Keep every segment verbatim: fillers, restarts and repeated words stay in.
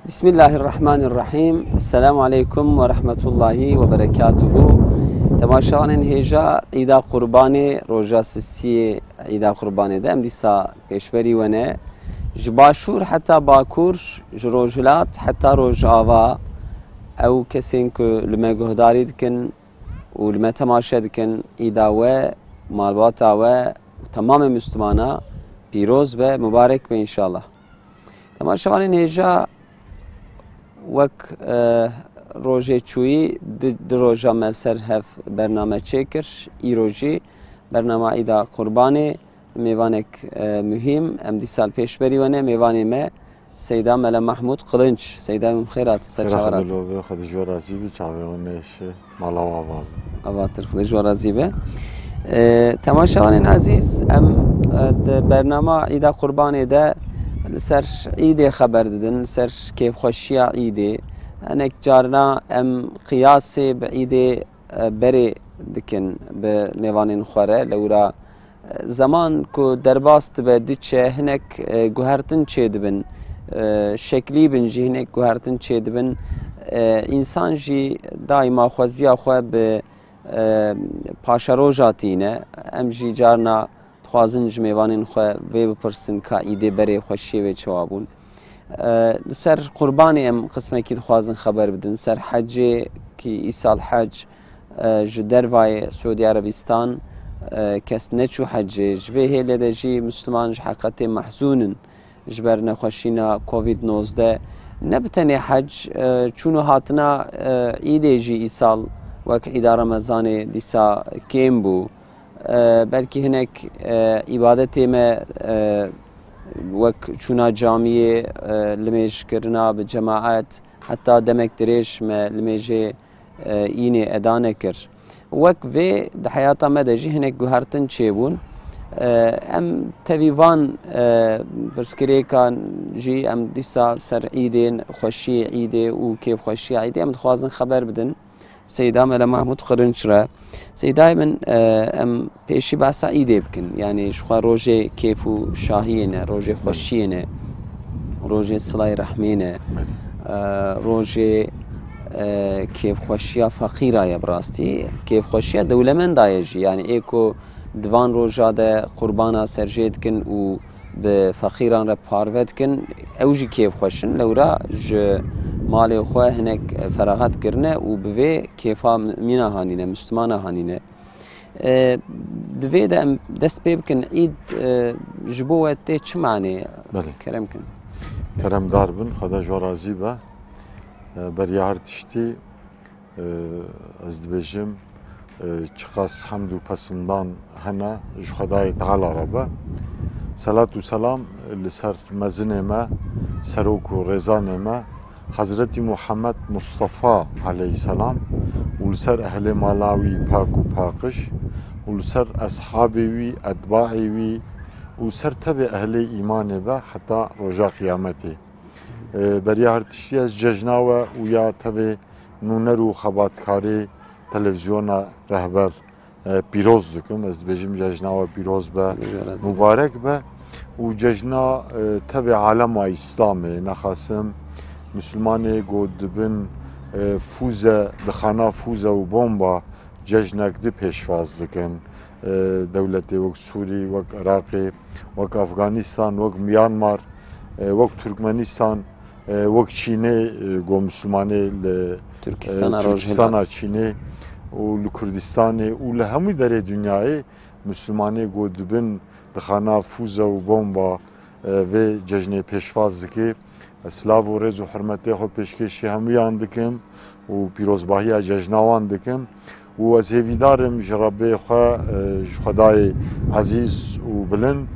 Bismillahirrahmanirrahîm. Esselamu aleykum ve rahmetullahi ve berekatuhu. Temaşevanên hêja, Îda Qurbanê, roja sisiyê Îda Qurbanê de em dîsa pêşberî we ne. Ji başûr heta bakur, ji rojhilat heta rojava, ew kesên ku li me guhdarî dikin û li me temaşe dikin, Îda we, malbata we û temamê Mislimana pîroz be, mubarek be înşallah. Temaşevanên hêja, wek, e, rojê çûyî du, du roja me ser hev bername çêkir. Îro jî bernama Îda Qurbanê, mêvanek, e, muhîm. Em dîsa li pêşberî we ne, mêvanê me Seyda Mele Mahmûd Qilinç. Seyda, em xêr hatin, ser çavan hatin. Xwedê ji we razî bi, çavê wan nêşe. Mala we ava be. Avatir, Xwedê ji we razî be. E, temaşevanên ezîz, em, e, di bernama Îda Qurbanê de li ser Îdê xeber didin, li ser kêfxweşiya Îdê. Hinek carna em qiyasê bi Îdê, e, berê dikin bi mêvanên xwe re. Lewra Zeman ku derbas dibe, diçe, hinek, e, guhertin çêdibin, e, şeklî bin jî hinek guhertin çêdibin. E, însan jî daîma xweziya xwe bi, e, paşeroja tîne. Em jî carna dixwazin ji mêvanên xwe vê bipirsin ka îdê berê xweşiyê wê çawa bûn. E, li ser Qurbanê em qismekî dixwazin xeber bidin. Ser hecê ki îsal hec, e, ji dervayê Siûdî Erebîstan, e, kes neçû hecê. Ji vê hêlê de jî Misliman ji heqetê mehzûn in ji ber nexweşîna Covid nozdeh. Ne bi tenê hec, e, çûn û hatina, e, îdê jî îsal wek îda Remezanê dîsa kêm bû. E, belkî hinek, e, îbadetê me, e, wek çûna camiyê, e, limêjkirina bi cemaet, heta demek dirêj me limêjê, e, înê eda nekir. Wek vê di heyata me de jî hinek guhertin çêbûn. E, em tevî van, e, pirsgirêkan jî em dîsa ser îdên xweşiyê îdê û kêfxweşiya îdê em dixwazin xeber bidin. Seyda Mele Mahmûd Qirinç re. Seydayê min, e, em pêşî behsa îdê bikin. Yanî ji xwe rojê kêf û şahiyê ne, rojê xweşiyê ne, rojê silayê rehmê ne, e, rojê, e, kêfxweşiya feqîra ye bi rastî. Kêfxweşiya dewlemenda ye jî. Yanî ê ku di van roja de qurbana serjê dikin û bi feqîran re parve dikin, ew jî kêfxweş in. Lewra ji malê xwe hinek feraxet kirine û bi vê kêfa mumîna hanîne, Mislimana hanîne. E, di vê de em dest pê bikin, Îd, e, ji bo we tê çi manê? Belê. Kerem kin. Keremdar bin, Xweda ji we razî be. E, beriya her tiştî, e, ez dibêjim, e, çiqas hemd û pesindan hene ji Xwedayê Teala re be. Selat û selam li ser mezinê me, serok û rêzanê me, Hezretî Muhammed Mustafa aleyhisselam û li ser ehlê mala wî pak û paqij û li ser eshabê wî, etbaê wî û li ser tevê ehlê îmanê be heta roja qiyametê. E, beriya her tiştî ez cejna we û ya tevê nûner û xebatkarê televîzyona Rehber, e, pîroz dikim. Ez dibêjim cejna we pîroz be, mubarek be. Û cejna, e, tevê alema Îslamê, nexasim Mislimanê ku dibin, e, fûze, dixana fûze û bomba cejnek di pêşwaz dikin. E, dewletê wek Sûrî, wek Iraqê, wek Afganîstan, wek Myanmar, e, wek Turkmenîstan, e, wek Çînê, e, ku Mislimanê li, e, Tirkistana Rojhilat, Tirkistana Çînê û li Kurdistanê û li hemû derê dinyayê Mislimanê ku dibin dixana fûze û bomba, e, vê cejnê pêşwaz dike. Ez silav û rêz û hurmetê xwe pêşkêşî hemûyan dikim û pîrozbahiya cejna wan dikim. Û ez hêvîdar im ji Rebbê xwe, e, ji Xwedayê ezîz û bilind,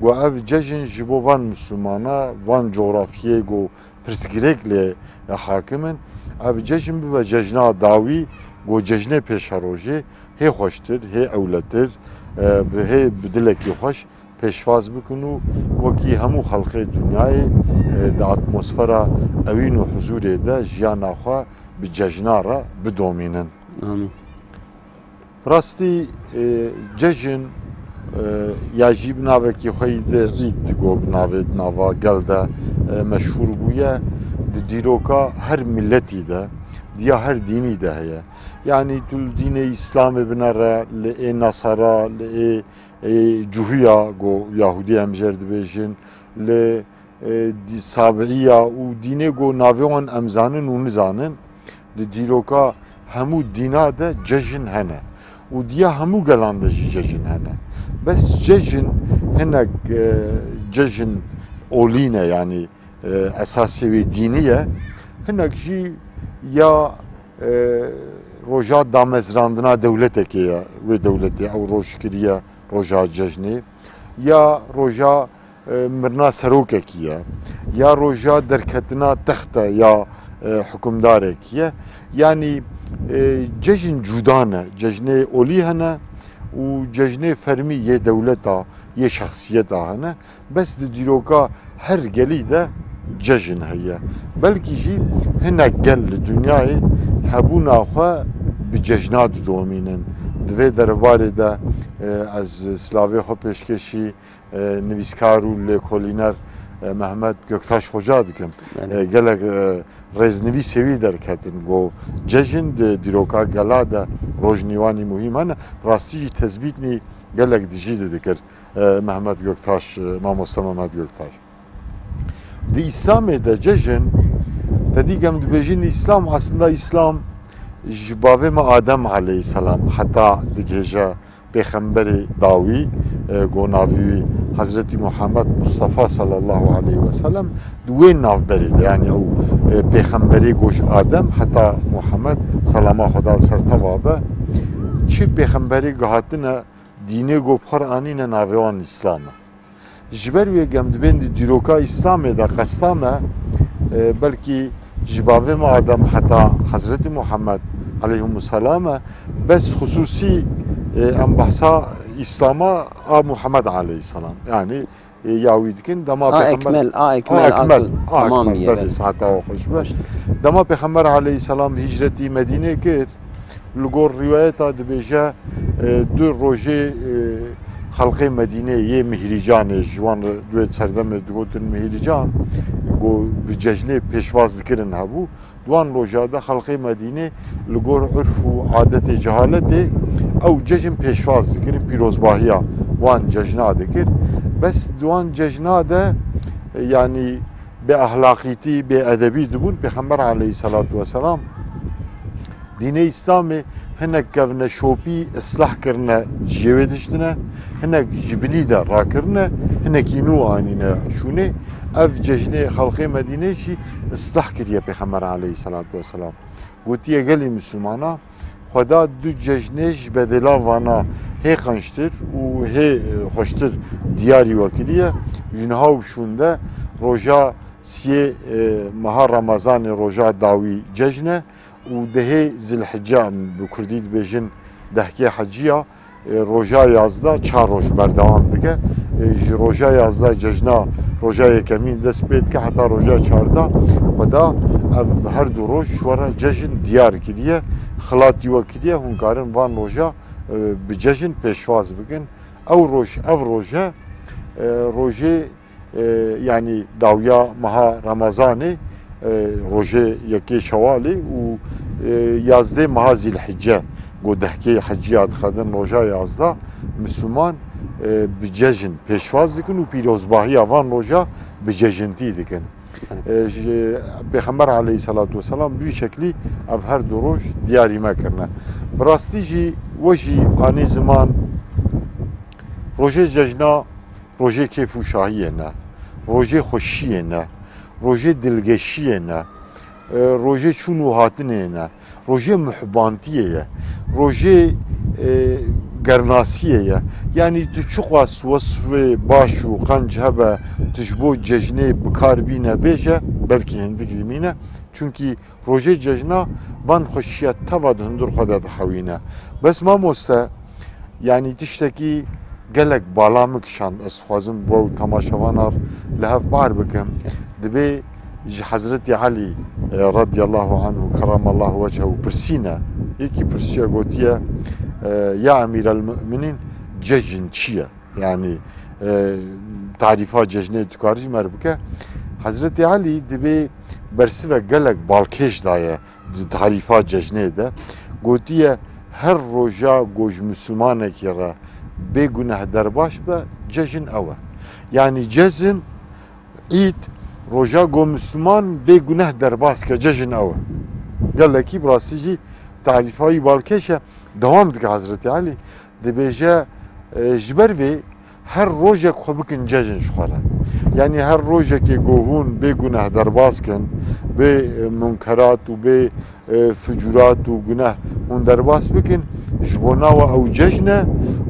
ku ev cejn ji bo van Mislimana, van cografiyê ku pirsgirêk lê hakim in, ev cejn bibe cejna dawî, ku cejnê pêşerojê hê xweştir, hê ewletir, e, bi hê bi dilekî xweş pêşwaz bikin û wekî hemû xelqê dinyayê, e, di atmosfera ewîn û huzûrê de jiyana xwe bi cejna re bidomînin. Amîn. Rastî, e, cejin, e, ya jî bi navekî xwe yî di Îd go bi navê di nava gel de, e, meşhûr bûye. Di dîroka her miletî de, diya her dînî de heye. Yanî tu li dînê Îslamê binere, li ê Nasara, li ê, ê Cuhiya, go Yahûdî em jê re dibêjin, li, ê, dî-, Sabiiya û dînê go navê wan em zanin û nizanin, di dîroka hemû dîna de cejin hene. Û diya hemû gelan de jî cejin hene. Bes cejin hinek, e, cejin olî ne, yanî, e, esasê wê dînî ye. Hinek jî ya, e, roja damezrandina dewletekê ye, wê dewletê ew roj kiriye roja cejnê, ya roja, e, mirina serokekî ye, ya roja derketina texte ya, e, hukimdarekî ye. Yanî, e, cejin cuda ne, cejnê olî hene û cejnê fermî yê dewleta, yê şexsiyeta hene. Bes di dîroka her gelî de cejin heye. Belkî jî hinek gel li dinyayê hebûna xwe bi cejna didomînin. Di vê derbarê de, e, ez silavê xwe pêşkêşî, e, nivîskar û lêkolîner, e, Mehmet Göktaş Xoca dikim. Belê. E, gelek, e, rêznivîsê wî derketin, go cejin di dîroka gela de rojnîwanî muhîm hene. Rastî jî tezbîtnî gelek dijî didikir, e, Mehmet Göktaş, e, mamoste Mehmet Göktaş. Di Îslamê de cejin, te dî em dibêjin Îslam, aslında Îslam ji bavê me Adem aleyhisselam heta digihêje pêxemberê dawî, e, go navî wî Hezretî Muhammed Mustafa sallallahu aleyhi ve sellem, di wê navberê de, yanî ew, e, pêxemberê go ji Adem heta Muhammed, selama Xweda li ser teva be, çi pêxemberê gihatine dînê go bi xwe re anîne navê wan Îslam e. Ji ber wê em dibên di dîroka Îslamê de qesta me, e, belkî ji bavê me Adem heta Hezretî Muhammed aleyhimusselam e, bes xusûsî, e, em behsa Îslama a Muhammed aleyhisselam. Yanî, e, ya wî dikin, dema A pêxember ekmel, a ekmel, a ekmel, a a ekmel, tamamî ye, belê, belê. Saeta we xweş be. Xweş. Dema pêxember aleyhisselam hicretî Medînê kir, li gor rîwayeta dibêje, e, du rojê, e, xelqê Medînê yê Mihrîcanê, ji wan re di wê serdemê digotin Mihrîcan, go bi cejnê pêşwaz dikirin hebû. Di wan roja de xelqê Medînê li gor urf û adetê cehaletê ew cejn pêşwaz dikirin, pîrozbahiya wan cejna dikir. Bes di wan cejna de, e, yanî bêexlaqîtî, bêedebî dibûn, Pêxember aleyhisselatu vesselam dînê Îslamê hinek kevneşopî islah kirine, ji wê diştine, hinek ji bilî de rakirine, hinekî nû anîne şûnê. Ev cejnê xelqê Medînê jî islah kiriye Pêxember aleyhisselatu vesselam. Gotiye gelî Mislimana, Xweda du cejnê ji bedêla vana hê qençtir û hê, e, xweştir diyarî we kiriye. Ji niha û şûnde roja siyê, e, meha Remezanê roja dawî cejn e û dehê Zilhicce, em bi kurdî dibêjin dehkê heciya, e, roja yazdeh çar roj berdewam dike. E, ji roja yazdeh cejna roja yekemîn dest pê dike heta roja çardeh Xweda ev her du roj ji we re cejn diyar kiriye, xilatî we kiriye, hûn karin van roja, e, bi cejn pêşwaz bikin. Ew roj, ev roje, e, rojê, e, yanî dawiya meha Remezanê, e, rojê yekê Şewalê û, e, yazdê meha Zîlhicce, go dehkê heciya dixedin roja yazdeh, Misliman, e, bi cejn pêşwaz dikin û pîrozbahiya van roja bi cejintî dikin. E, ji Pêxember aleyhisselatu vesselam bi vî şeklî ev her du roj diyarî me kirine. Bi rastî jî we jî anî ziman rojê cejna rojê kêf û şahiyê ne, rojê xweşiyê ne, rojê dilgeşiyê ne, e, rojê çûn û hatinê ne, rojê muhbantiyê ye, rojê, e, gernasiyê ye. Yanî tu çiqas wesfê baş û qenc hebe tu ji bo cejnê bi kar bîne bêje, belkî hindik dimîne. Çunkî rojê cejna van xweşiya teva di hundir xwe de dihewîne. Bes mamoste, yanî tiştekî gelek bala min kişand, ez dixwazim bo ew temaşevana li hev bar bikim. Dibê ji Hezretî Elî, e, radiyallahu anhu, keramallahu wechehû pirsîne. Yekî pirsiye gotiye, e, ya Emîrel Mu'minîn, cejn çi ye? Yanî, e, tarîfa cejnê tu karî ji me re bike. Hezretî Elî dibê bersivek gelek balkêş daye di tarîfa cejnê de. Gotiye, her roja ku ji Mislimanekî re bê guneh derbas be, cejin ew e. Yanî cejin, îd, roja ku Misliman bê guneh derbas ke, cejin ew e. Gelekî bi rastî jî tarîfa wî balkêş e. Dewam dike Hezretî Elî, dibêje, e, ji ber vê her rojek xwe bikin cejin ji xwe re. Yanî her rojekê ku hûn bê guneh derbas kin, bê, e, munkerat û bê, e, fucurat û guneh hûn derbas bikin, ji bo nawe ew cejn e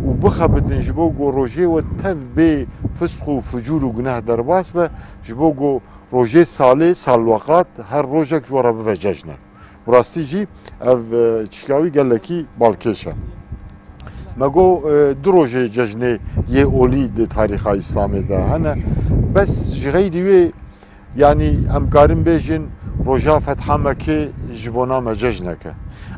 û bixebitin ji bo ku rojê we tev bê fisq û fucur û guneh derbas be, ji bo ku rojê salê, salweqat, her rojek ji we re bive cejn e. Bi rastî jî ev, e, çîka wî gelekî balkêş e. Me got, e, du rojê cejnê yê olî di tarîxa Îslamê de hene. Bes ji xeyrî wê, yanî em karin bêjin roja Fetha Mekkê ji bona me cejnek e.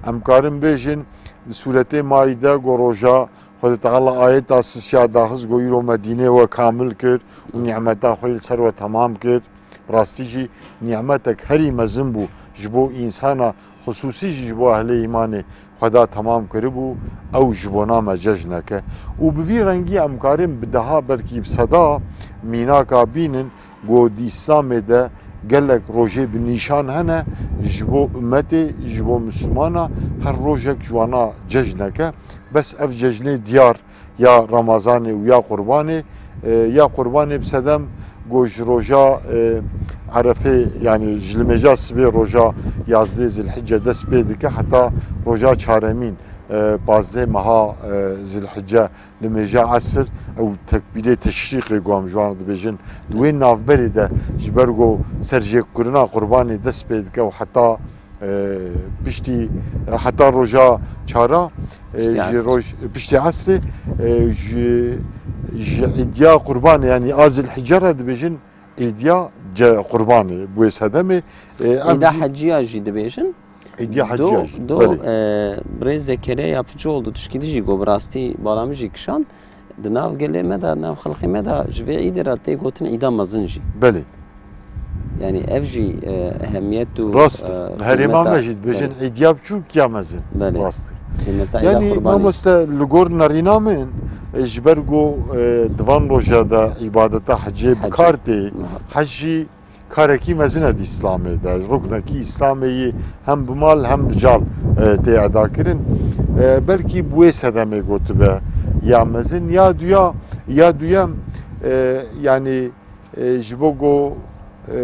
Em karin bêjin li Sûretê Maîde got roja Xwedê Teala ayeta sisiya daxist got îro Medînê we kamil kir û nîmeta xwe yê li ser we temam kir. Bi rastî jî nîmetek herî mezin bû ji bo însana, xisûsî jî ji bo ehlê îmanê Xweda temam kiribû, ew ji bona me cejnek e. Û bi vî rengî em karin bi deha, belkî bi seda mînaka bînin, ku di Îslamê de gelek rojê bi nîşan hene, ji bo ummetê, ji bo Mislimana her rojek ji wana cejnek e. Bes ev cejnê diyar ya Ramazanê û ya Qurbanê, e, ya Qurbanê bi sedem ku ji roja, e, Erefê, yanî ji limêja sibê roja yazdê Zilhicce dest pê dike heta roja çaremîn, e, pazdeh meha, e, Zilhicce limêja esir, ew tekbîrê teşrîqê ku em ji wan re dibêjin, di wê navberê de ji ber ku serjêkirina Qurbanê dest pê dike û heta e, piştî, e, heta roja çara, e, Piştî ji esr. roj, piştî esrê, e, ji, ji îdiya Qurbanê, yanî a Zilhicce re dibêjin îdiya ce-, Qurbanê, bi wê sedemê, e, em Îda jî Heciya jî dibêjin. Îdiya Do, Heciya jî, do, belê. e, birêz Zekeriya Yapıcıoğlu tişkî dijî got, bi rastî bala min jî kişand. Di nav gelê me de, nav xelkê me de ji vê îdê re tê gotin îda mezin jî. Belê. Yanî ev jî, e, ehemiyet û, Rast, e, herêma qîmeta, me jî dibêjin belê. Îdiya biçûk ya mezin. Belê. Rast. Qîmeta îda Yanî Qurbanê. Mamoste, li gor nerîna min, e, ji ber ku, e, di van roja de îbadeta hecê bi Hecê. kar tê, Muhakkak. hec jî karekî mezin e di Îslamê de. Ruknekî Îslamê yî hem bi mal hem bi car, e, tê eda kirin. E, belkî bi wê sedemê gotibe ya mezin. Ya duya, ya duyem, e, yanî, e, ji bo ku, e,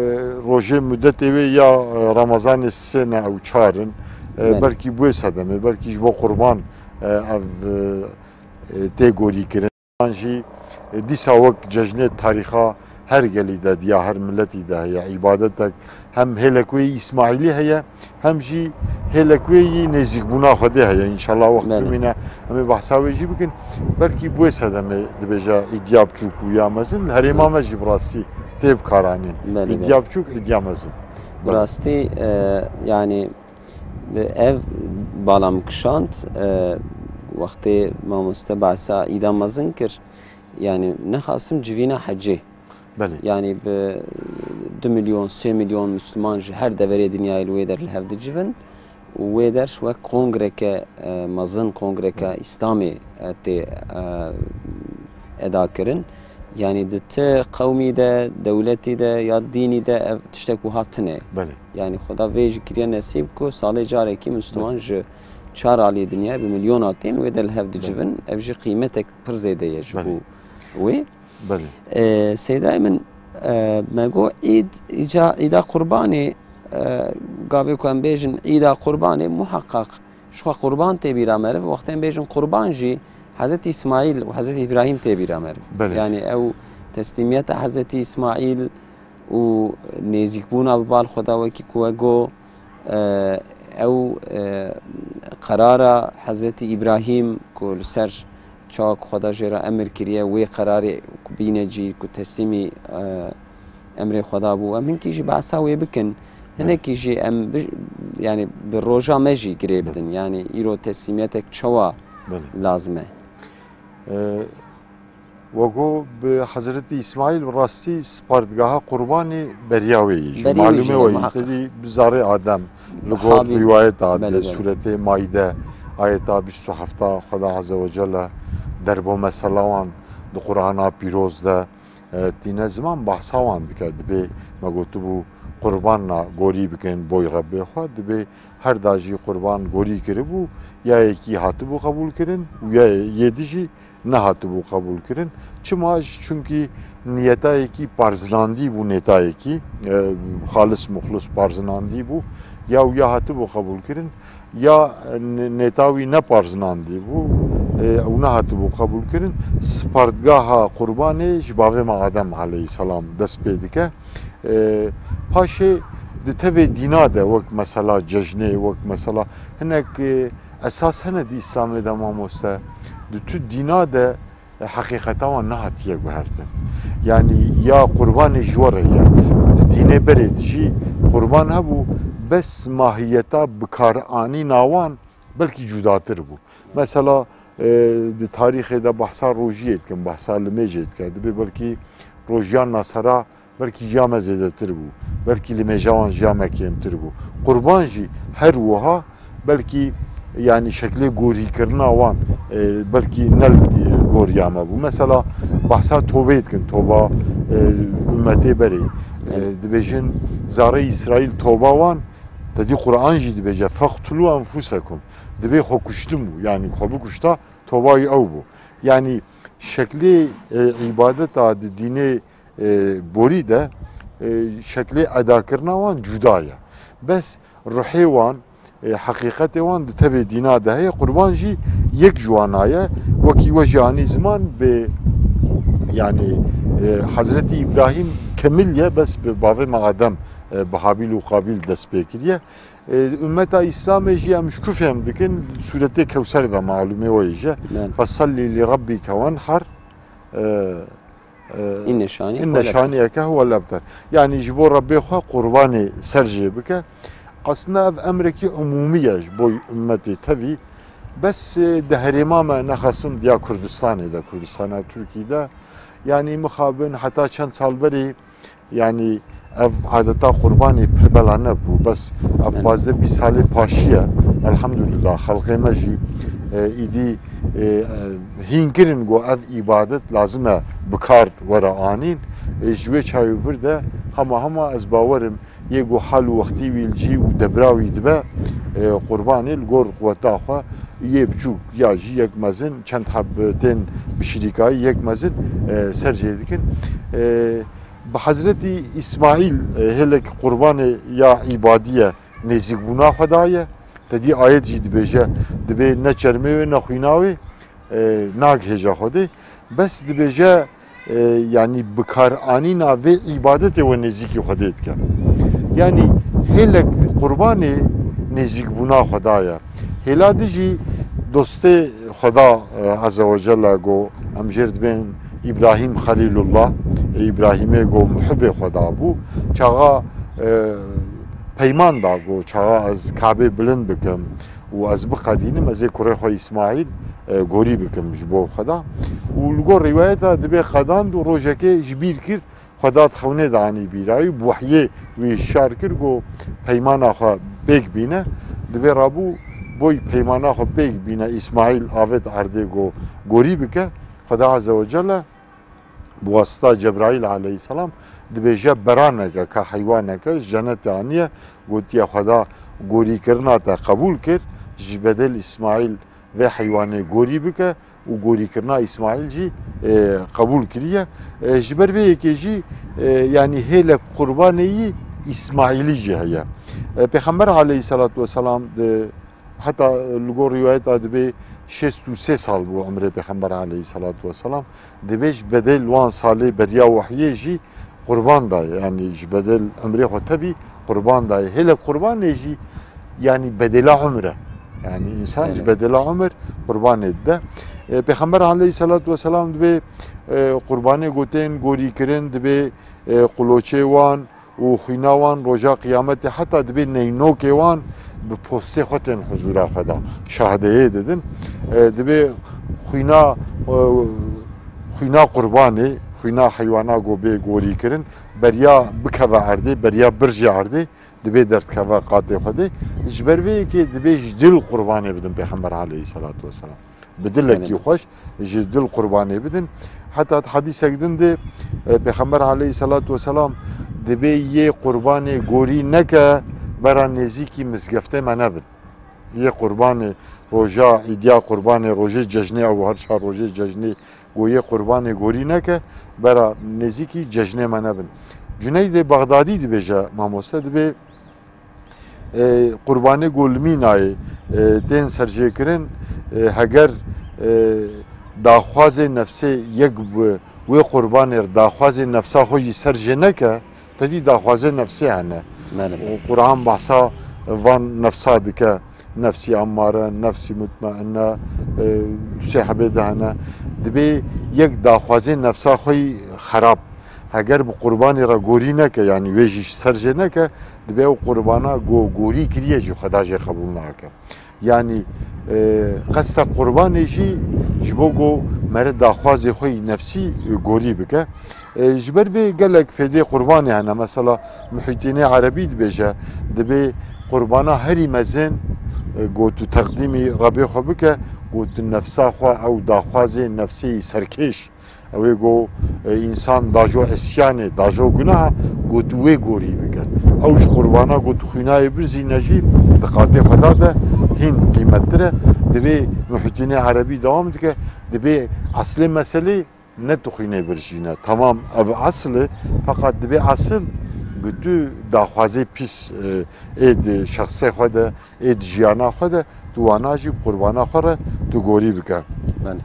rojê mudetê wê ya, e, Remezanê sê ne ew çar in. E, Belê. belkî bi wê sedemê, belkî ji bo Qurban, e, ev, e, e, tê gorî kirin. An jî, e, dîsa wek cejnê tarîxa her gelî de diya her miletî de heye îbadetek. Hem hêlek wê yî Îsmaîlî heye, hem jî hêlek wê yî nêzîkbûna Xwedê heye. Înşallah wext Belê. bimîne em ê behsa wê jî bikin. Belkî bi wê sedemê dibêje îdiya biçûk û ya mezin. Li herêma Belê. me jî bi rastî tê bikaranîn. Belê, Îdiya belê. biçûk, îdiya mezin. Bi Belê. rastî, e, yanî, Ev bala min kişand, e, wextê mamoste behsa îda mezin kir, yanî nexasim civîna hecê. Belê. Yanî bi du milyon, sê milyon Misliman ji her deverê dinyayê li wê der li hev dicivin û wê der wek kongreke, e, mezin, kongreke Belê. Îslamê, e, tê, e, eda kirin. Yanî di ti qewmî de, dewletî de ya dînî de ev tiştek wiha tune ye. Belê. Yanî Xweda vê jî kiriye nesîb ku salê carekî Misliman Belê. ji çar alî dinyayê bi milyona tên wê de li hev Belê. dicivin. Ev jî qîmetek pir zêde ye ji Belê. bo wê. Belê. Ee, Seydayê min, e, me got îd, îca, îda Qurbanê, e, gavê ku em bêjin îda Qurbanê muheqeq Ji xwe qurban tê bîra meriv, wextê em bêjin qurban jî Hezretî Îsmaîl û Hezretî Îbrahîm tê bîra meriv. Belê. Yanî ew teslîmiyeta Hezretî Îsmaîl û nêzîkbûna bi bal Xweda wekî ku we got, e, ew, e, qerara Hezretî Îbrahîm ku li ser çawa ku Xweda jê re emir kiriye, wê qerarê ku bîne cî, ku teslîmî, e, emrê Xweda bû. Em hinkî jî behsa wê bikin. Hinekî jî em bi, yanî bi roja me jî girê bidin. Yanî îro teslîmiyetek çawa Belê. lazim e? Ee, Wego bi Hezretî Îsmaîl bi rastî spartgaha qurbanê beriya wê yî. Ji Beriya wê malûmê jî ye, wê yî muhakkak. Tedî bi zarê Adem li gor Habîl. Rîwayeta Belê, de belê. Sûretê Maîde ayeta bîst û heft Xweda Azze ve Celle derbo mesela wan di Qur'ana pîroz de, e, tîne ziman bahsa wan dike. Dibê me gotibû qurbanna gorî bikin boy Rebbê xwe. Dibê her da jî qurban gorî kiribû, ya yekî hatibû qebûl kirin û ya yê di jî nehatibû qebûl kirin. Çima? Ji, çunkî niyetayekî parzinandî bû, nêtayekî, e, xalis muxlis parzinandî bû. Ya û ya hatibû qebûl kirin, ya, e, n-, nêta wî neparzinandî bû, e, û nehatibû qebûl kirin. Spartgaha qurbanê ji bavê me Adem aleyhisselam dest pê dike. E, paşê di tevê dîna de wek mesela cejnê, wek mesela hinek, e, esas hene di Îslamê de mamoste. Di tu dîna de, e, heqîqeta wan nehatiye guhertin. Yanî ya qurbanê ji we re ye. Di dînê berê de jî qurban hebû, bes mahiyeta bikaranîna wan belkî cudatir bû. Mesela, e, di tarîxê de behsa rojiyê dikin, behsa limêjê dike. Dibê belkî rojiyan nasera belkî ji ya me zêdetir bû, belkî limêja wan ji ya me kêmtir bû. Qurban jî her wiha belkî, yanî şeklê gorîkirina wan, e, belkî ne li gor ya me bû. Mesela behsa tobê dikin, toba, e, ummetê berê. E, dibêjin zarê Îsraîl toba wan, tedî Qur'an jî dibêje, "Feqtulû enfusekum." Dibê xwe kuştibû, yanî xwe bikuşta, toba wî ew bû. Yanî şeklê, e, îbadeta di dînê, e, borî de, e, şeklê edakirina wan cuda ye. Bes ruhê wan, e, heqîqetê wan di tevê dîna de heye. Qurban jî yek ji wana ye. Wekî we jî anî ziman bi, yanî, e, Hezretî Îbrahîm kemil ye, bes bi bavê me Adem, e, bi Habîl û Qabîl dest pê kiriye. E, ummeta Îslamê jî em ji ku fêm dikin? Sûretê Kewser de malûmê we jî. Belê. "Fesellî li rebbîke wenher." E, e, Inne şani inne huvel ebter. Şaniyeke huvel ebter. Yanî ji bo Rebbê xwe qurbanê ser jê bike. Aslında ev emrekî umûmî ye ji bo ummetê tevî. Bes, e, di herêma me nexesim diya Kurdistanê de, Kurdistana Tirkî de. Yanî mixabin heta çend sal berî, yanî ev adeta qurbanê pir bela nebû. Bes ev Belê. pazdeh bîst salê paşî ye. Elhamdulillah, xelqê me jî, e, îdî, e, e, hîn kirin ku ev îbadet lazim e bi kar were anîn. E, ji wê çayo vir de hema hema ez bawerim yê ku hal û wextî wî li cî û debra wî dibe, e, qurbanê li gor quweta xwe yê biçûk ya jî yek mezin, çend heb tên bi şirîkayî yek mezin, e, ser jê dikin. E, Bi Hezretî Îsmaîl, e, hêlek qurbanê ya îbadî ye, nêzîkbûna Xwedayê ye. Tedî ayet jî dibêje, dibê ne çermê wê ne xwîna wê, e, nagihêje Xwedê. Bes dibêje, e, yanî bikaranîna vê îbadetê we nêzîkî Xwedê dike. Yanî hêlek qurbanê nêzîkbûna Xwedayê ye. Hêla di jî dostê Xweda, e, Azze ve Celle go em jêr dibên Îbrahîm Xelîlullah, e, Îbrahîmê go muhibê Xweda bû. Çaxa, e, peyman da go çaxa ez Kabê bilind bikim û ez biqedînim, ez ê kurê xwe Îsmaîl, e, gorî bikim ji bo Xweda. Û li gor rîwayeta dibê qedand û rojekê ji bîr kir, Xweda di xewnê de anî bîra wî, bi wehyê wî hişyar kir ku peymana xwe pêk bîne. Dibê rabû boy peymana xwe pêk bîne, Îsmaîl avêt erdê ku gorî bike. Xweda Azze ve Celle bi wasita Cebraîl aleyhisselam dibêje beraneke ka heywaneke ji cenetê aniye, gotiye Xweda gorîkirina te qebûl kir, ji bedel Îsmaîl vê heywanê gorî bike û gorîkirina Îsmaîl jî, e, qebûl kiriye. E, ji ber vê yekê jî, e, yanî hêlek qurbanê yî Îsmaîlî jî heye. E, Pêxember aleyhisselatu vesselam di, heta li gor rîwayeta dibê şêst û sê sal bû emrê Pêxember aleyhisselatu vesselam. Dibê ji bedel wan salê beriya wehyê jî qurban daye. Yanî ji bedel emrê xwe tevî qurban daye. Hêlek qurbanê jî yanî bedela umr e. Yanî însan ji Belê. bedela umr qurbanê dide. E, Pêxember aleyhisselatu vesselam dibê, e, qurbanê gotên gorî kirin, dibê, e, quloçê wan û xwîna wan roja qiyametê heta dibê neynokê wan bi postê xwe tên huzûra xwe de şahideyê didin. E, dibê xwîna, e, Xwîna qurbanê, xwîna heywana ku bê gorî kirin, beriya bikeve erdê, beriya birjê erdê, dibê derdikeve qatê Xwedê. Ji ber vê yekê dibê ji dil qurbanê bidin Pêxember aleyhisselatu vesselam. Bi dilekî Belê. xweş ji dil qurbanê bidin. Heta di hedîsek din de, e, Pêxember aleyhisselatu vesselam dibê yê qurbanê gorî neke, bera nêzîkî mizgeftê me nebin. Yê qurbanê, roja îdiya qurbanê, rojê cejnê, ew her çar rojê cejnê, ku yê qurbanê gorî neke, bera nêzîkî cejnê me nebin. Cuneydê Bexdadî dibêje, mamoste, dibê, e, qurbanê ku li mînayê, e, tên serjêkirin, e, heger, e, daxwazê nefsê yek bi wê qurbanê daxwazê nefsa xwe jî serjê neke, tevî daxwazê nefsê hene. Belê. Û Quran behsa van nefsa dike. Nefsî emmare, nefsî mutmainne, e, du sê hebê de hene. Dibê yek daxwazê nefsa xwe yî xerab. Heger bi qurbanê re gorî neke, yanî wê jî ser jê neke, dibê ew qurbana go-, gorî kiriye jî Xweda jê qebûl nake. Yanî, e, qesta qurbanê jî ji bo ku meriv daxwazê xwe yî nefsî, e, gorî bike. E, ji ber vê gelek fêdê qurbanê hene. Mesela Muhîtînê Erebî dibêje, dibê qurbana herî mezin, e, ku tu teqdîmî Rebê xwe bike, ku tu nefsa xwe ew daxwazê nefsê yî serkêş. Ew ê ku, e, însan dajo isyanê, dajo gunaha, ku tu wê gorî bike. Ew ji qurbana ku tu xwînayê birzîne jî di qatê Xweda de hîn qîmettir e. Dibê Muhîtînê Erebî dewam dike, dibê eslê meselê ne tu xwînê birjîne. Temam ev esil e, feqet dibê esil ku tu daxwazê pîs, e, ê di şexsê xwe de, ê di jiyana xwe de, tu wana jî bi qurbana xwe re tu gorî bike. Belê.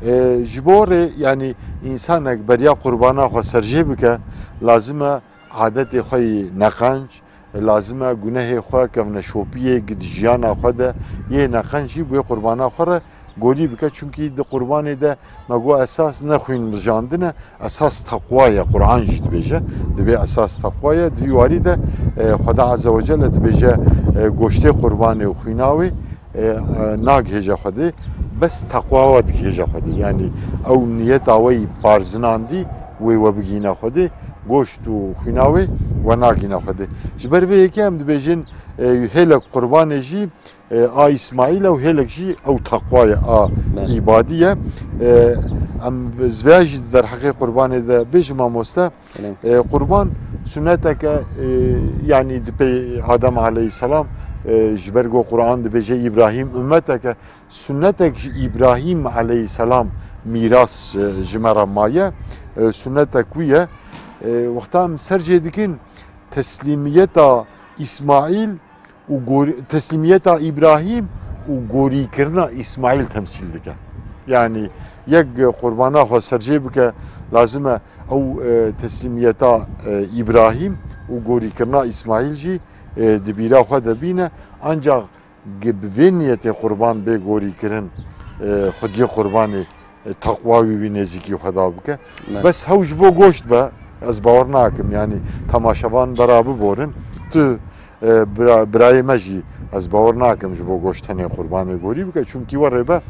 E, ji bo rê, yanî, însanek beriya qurbana xwe serjê bike, lazim e adetê xwe yî neqenc, lazim e gunehê xwe, kevneşopiyê, gi di jiyana xwe de yê neqenc jî bi wê qurbana xwe re gorî bike. Çunkî di qurbanê de me got esas ne xwîn rijandin e, esas teqwa ye. Quran jî dibêje, dibê esas teqwa ye. Di vî warî de, e, Xweda Azze ve Celle dibêje, e, goştê qurbanê û xwîna wê, e, e, nagihêje Xwedê, bes teqwa we digihêje Xwedê. Yanî ew niyeta we yî parzinandî wê we bigihîne Xwedê, goşt û xwîna wê we nagihîne Xwedê. Ji ber vê yekê em dibêjin, e, hêlek qurbanê jî, e, a Îsmaîl e û hêlek jî ew teqwa ye, a Belê. îbadî ye. E, em v-, ez vêya jî di derheqê qurbanê de bêjim, mamoste. Belê. E, qurban sunneteke, e, yanî di pey Adem aleyhisselam, e, ji ber ku Quran dibêje Îbrahîm ummeteke, sunnetek ji Îbrahîm aleyhisselam mîras, e, ji me re maye. E, sunnetek wî ye. E, wexta em ser jê dikin, teslîmiyeta Îsmaîl û gor-, teslîmiyeta Îbrahîm û gorîkirina Îsmaîl temsîl dike. Yanî yek qurbana xwe serjê bike, lazim e ew, e, teslîmiyeta, e, Îbrahîm û gorîkirina Îsmaîl jî, e, di bîra xwe de bîne. Ancax gi bi vê niyetê qurban bê gorîkirin, e, xwediyê qurbanê, e, teqwa wî wî nêzîkî Xweda bike. Me. Bes hew ji bo goşt be, ez bawer nakim, yanî temaşevan bera biborin. Tu, e, bira-, birayê me jî ez bawer nakim ji bo goşt tenê qurbanê gorî bike. Çunkî we rê be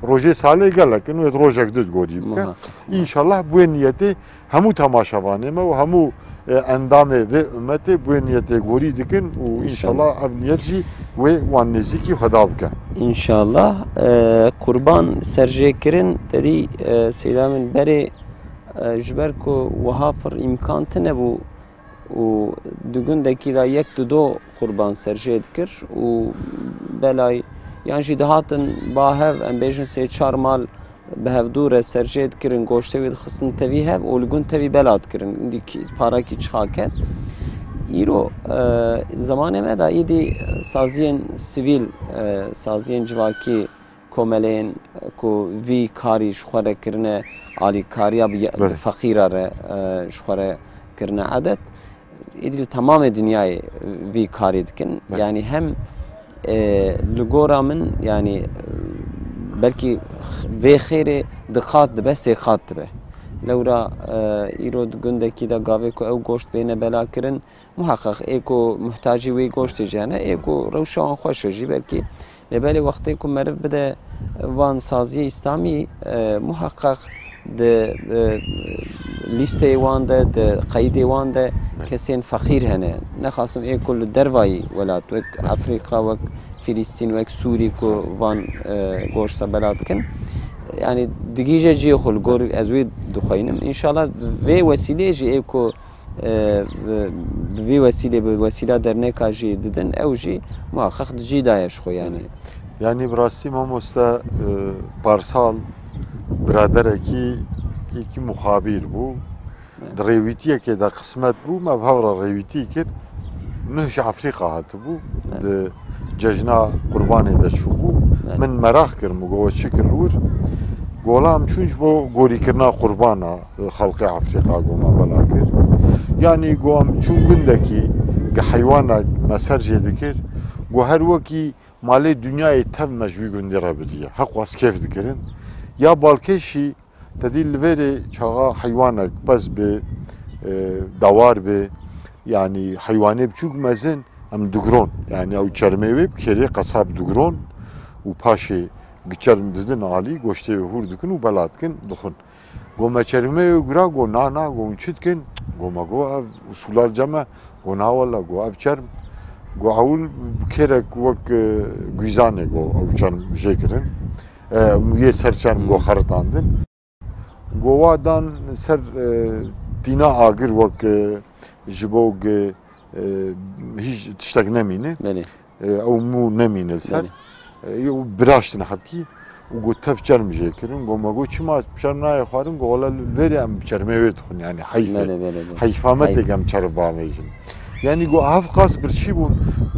rojê salê gelek in, wê rojek du gorî bike. Muhakkak. Înşallah bi wê niyetê hemû temaşevanê me û hemû, e, endamê vê ummetê bi wê niyetê gorî dikin û Înşallah. înşallah ev niyet jî wê wan nêzîkî Xweda bike. Înşallah, e, qurban serjêkirin, te dî, e, seyda min berê, e, ji ber ku wiha pir îmkan tune bû û di gundekî de yek du do qurban serjê dikir û belay yan jî dihatin ba hev, em bêjin sê çar mal bi hevdû re serjê dikirin, goştê wî dixistin tevî hev û li gund tevî bela dikirin. Îndî kî-, parekî çixa ket. Îro, e, zemanê me de îdî saziyên sivîl, e, saziyên civakî, komeleyên, e, ku vî karî ji xwe re kirine, alîkariya bi, Belê. bi feqîra re, e, ji xwe re kirine edet. Êdî li temamê dinyayê vî karî dikin. Belê. Yanî hem, e, li gora min, yanî, e, belkî x-, vê xêrê di qat dibe, sê qat dibe. Lewra, e, îro di gundekî de gavê ku ew goşt bêne bela kirin, muheqeq ê ku muhtacî wê goştê jî hene, ê ku rewşa wan xweş e jî belkî. Lê belê wextê ku meriv bide van saziyê Îslamî, e, muheqeq Di, e, lîsteyê wan de, di qeydê wan de kesên feqîr hene. Nexasim ê ku li dervayî welat, wek Efrîka, wek Filîstîn, wek Sûrî ku van, e, goşta bela dikin. Yanî digihîje cihê xwe li gor ez wê dixweynim. Înşallah vê wesîleyê jî ê ku, e, bi, bi vî wesîlê, bi wesîla derneka jî didin, ew jî muheqeq di cî de ye ji xwe yanî. Yanî bi rastî mamoste, e, parsal biraderekî êkî muxabîr bû. Evet. Di rêwîtiyekê de qismet bû, me bi hev re rêwîtî kir. Nuh ji Efrîka hatibû. Evet. Di cejna qurbanê de çûbû. Evet. Min meraq kir, min got, "We çi kir li wir?" Gola em çûn ji bo gorîkirina qurbana, e, xelqê Efrîka, go me bela kir. Yanî go em çûn gundekî, ge heywanek me ser jê dikir, go her wekî malê dinyayê tev me ji wî gundî re bidîye. Heqwas kêf dikirin. Ya balkêşî te dî li vêrê çaxa heywanek pez bi, e, dawar bi, yanî heywanê biçûk mezin em digron. Yanî ew çermê wê bi kêrê qesab digron û paşê gi çerm didin alî, goştê wê hûr dikin û bela dikin, dixwin. Go me çermê wê gura, go na, na, go hûn çi dikin? Go me go ev usûla li cem e. Go na wele, go ev çerm. Go ewil bi kêrek wek, e, guîzanê go ew çerm jê kirin. E, yê ser çerm go xeritandin. Go wa dan ser, e, tîna agir wek, e, ji bo ge, e, hîç tiştek nemîne. Belê. E, ew mû nemîne li ser. Belê. E, ew biraştin hebkî û got, "Tev çerm jê kirin." Got, "Me got, çima çerm nayê xwarin?" Got, "Wele li vêrê em bi çermê wê dixwin, yanî heyf e. Belê, belê, belê. Heyf e me Heyf. têk em çerm bavêjin." Yanî got, ev qas birçî bûn,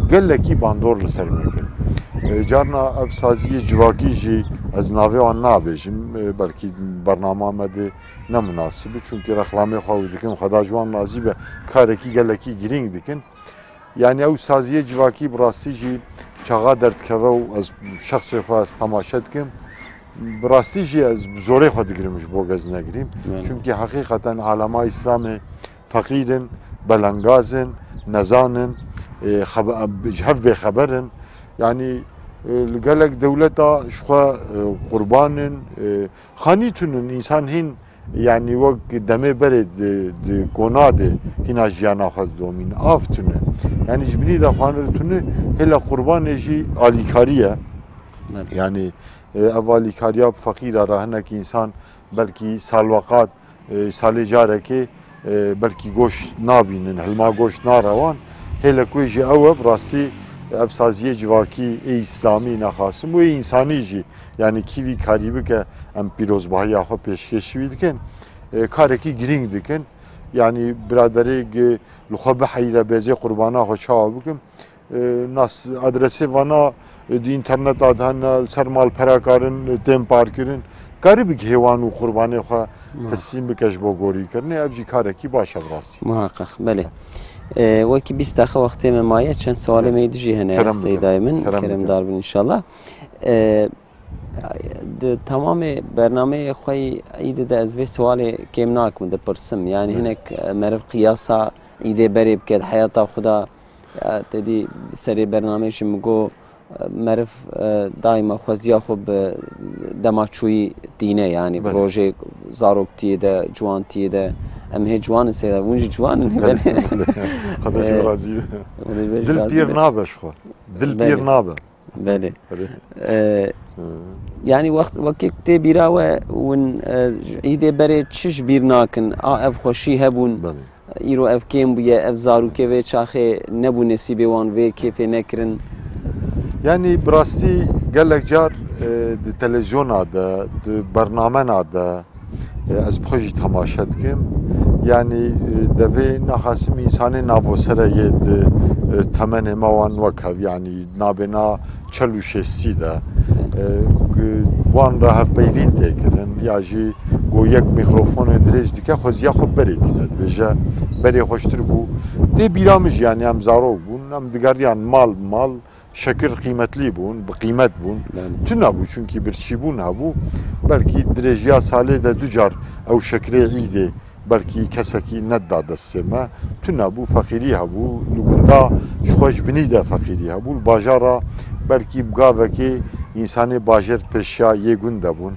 gelekî bandor li ser me kir. E, carna ev saziyê civakî jî ez navê wan nabêjim, e, belkî bernama me de ne munasib e, çunkî rexlamê xwe ew dikin, Xweda ji wan razî be, karekî gelekî girîng dikin. Yanî ew saziyê civakî bi rastî jî çaxa derdikeve û ez şexsê xwe ez temaşe dikim. Bi rastî jî ez bi zorê xwe digirim ji bo gezinegirî. Yani. Çimkî heqîqeten alema Îslamê feqîr in, belengaz in, nezan in, e, xebe-, ji hev bêxeber in. Yanî, e, li gelek dewleta ji xwe, e, qurban in, e, xanî tune in, însan hîn Yanî wek demê berê di, di kona de hîna jiyana xwe didomîn. Av tune. Yanî ji binî de xwanir tune, hêla qurbanê jî alîkarî ye. Belê. Yanî, e, ev alîkariya bi feqîra re hinek însan belkî salweqat, e, salê carekê, e, belkî goşt nabînin, hilma goşt nare wan. Hêlek wê jî ew e, bi rastî ev saziyê civakî ê îslamî nexasim û ê însanî jî. Yanî kî vî karî bike, em pîrozbahiya xwe pêşkêşî wî dikin. E, karekî girîng dikin. Yanî biraderê gi li xwe biheyre, bêzê qurbana xwe çawa bikim? E, nas, adresê vana, e, di înterneta de hene, li ser malperekarin, e, tên parkirin. Karî bigihê wan û qurbanê xwe Muha- teslîm bike ji bo gorîkirinê. Ev jî karekî baş e bi rastî. Muhaqqeq, belê. E, wekî bîst deqe wextê me maye, çend sualê me yê dijî hene, Kerem bikin. Seydayê min. Kerem bikin. Keremdar bin înşallah. E, Di temamê bernameyê xwe yî îdê de ez vê siwalê kêm nakim, dipirsim. Yanî Belê. hinek, e, meriv qiyasa îdê berê bike di heyata xwe de, e, te dî serê bernameyê jî min got, e, meriv, e, daîma xweziya xwe bi dema çûyî tîne, yanî bi Belê. rojê zaroktiyê de, ciwantiyê de, em hê ciwan in seyda, hûn jî ciwan in, Belê, belê. belê. Xwedê ji we E, razî be. Xwedê ji we Dil razî pîr be. nabe ji xwe. Dil Belê. pîr nabe. Belê. Belê. Ee, Hı. Yani wext wekî tê bîra we hûn, e, îdê berê çi ji bîr nakin? A ev xweşî hebûn. Belê. Îro ev kêm bûye, ev zarokê vê çaxê nebû nesîbê wan vê kêfê nekirin. Yani bi rastî gelek car, e, di televizyona de, di bernamena de, E, ez bi xwe jî temaşe dikim. Yanî, e, devê naxasim însanê navosere yê di, e, temenê me wan wek hev, yanî nabêna çel û şêstî de, e, wan re hevpeyvîn tê kirin, ya jî go yek mîkrofonê dirêj dike, xweziya xwe berê tîne, dibêje berê xweştir bû. Tê bîra min jî, yanî em zarok bûn, em digeriyan mal bi mal, Şekir qîmetlî bûn, bi qîmet bûn. Belê. Tune bû, çunkî birçîbûn hebû. Belkî dirêjiya salê de du car ew şekirê îdê belkî kesekî nedida destê me. Tune bû, feqîrî hebû. Li gunda ji xwe ji binî de feqîrî hebû. Li bajara belkî bi gavekê însanê bajêr pêşiya yê gund de bûn.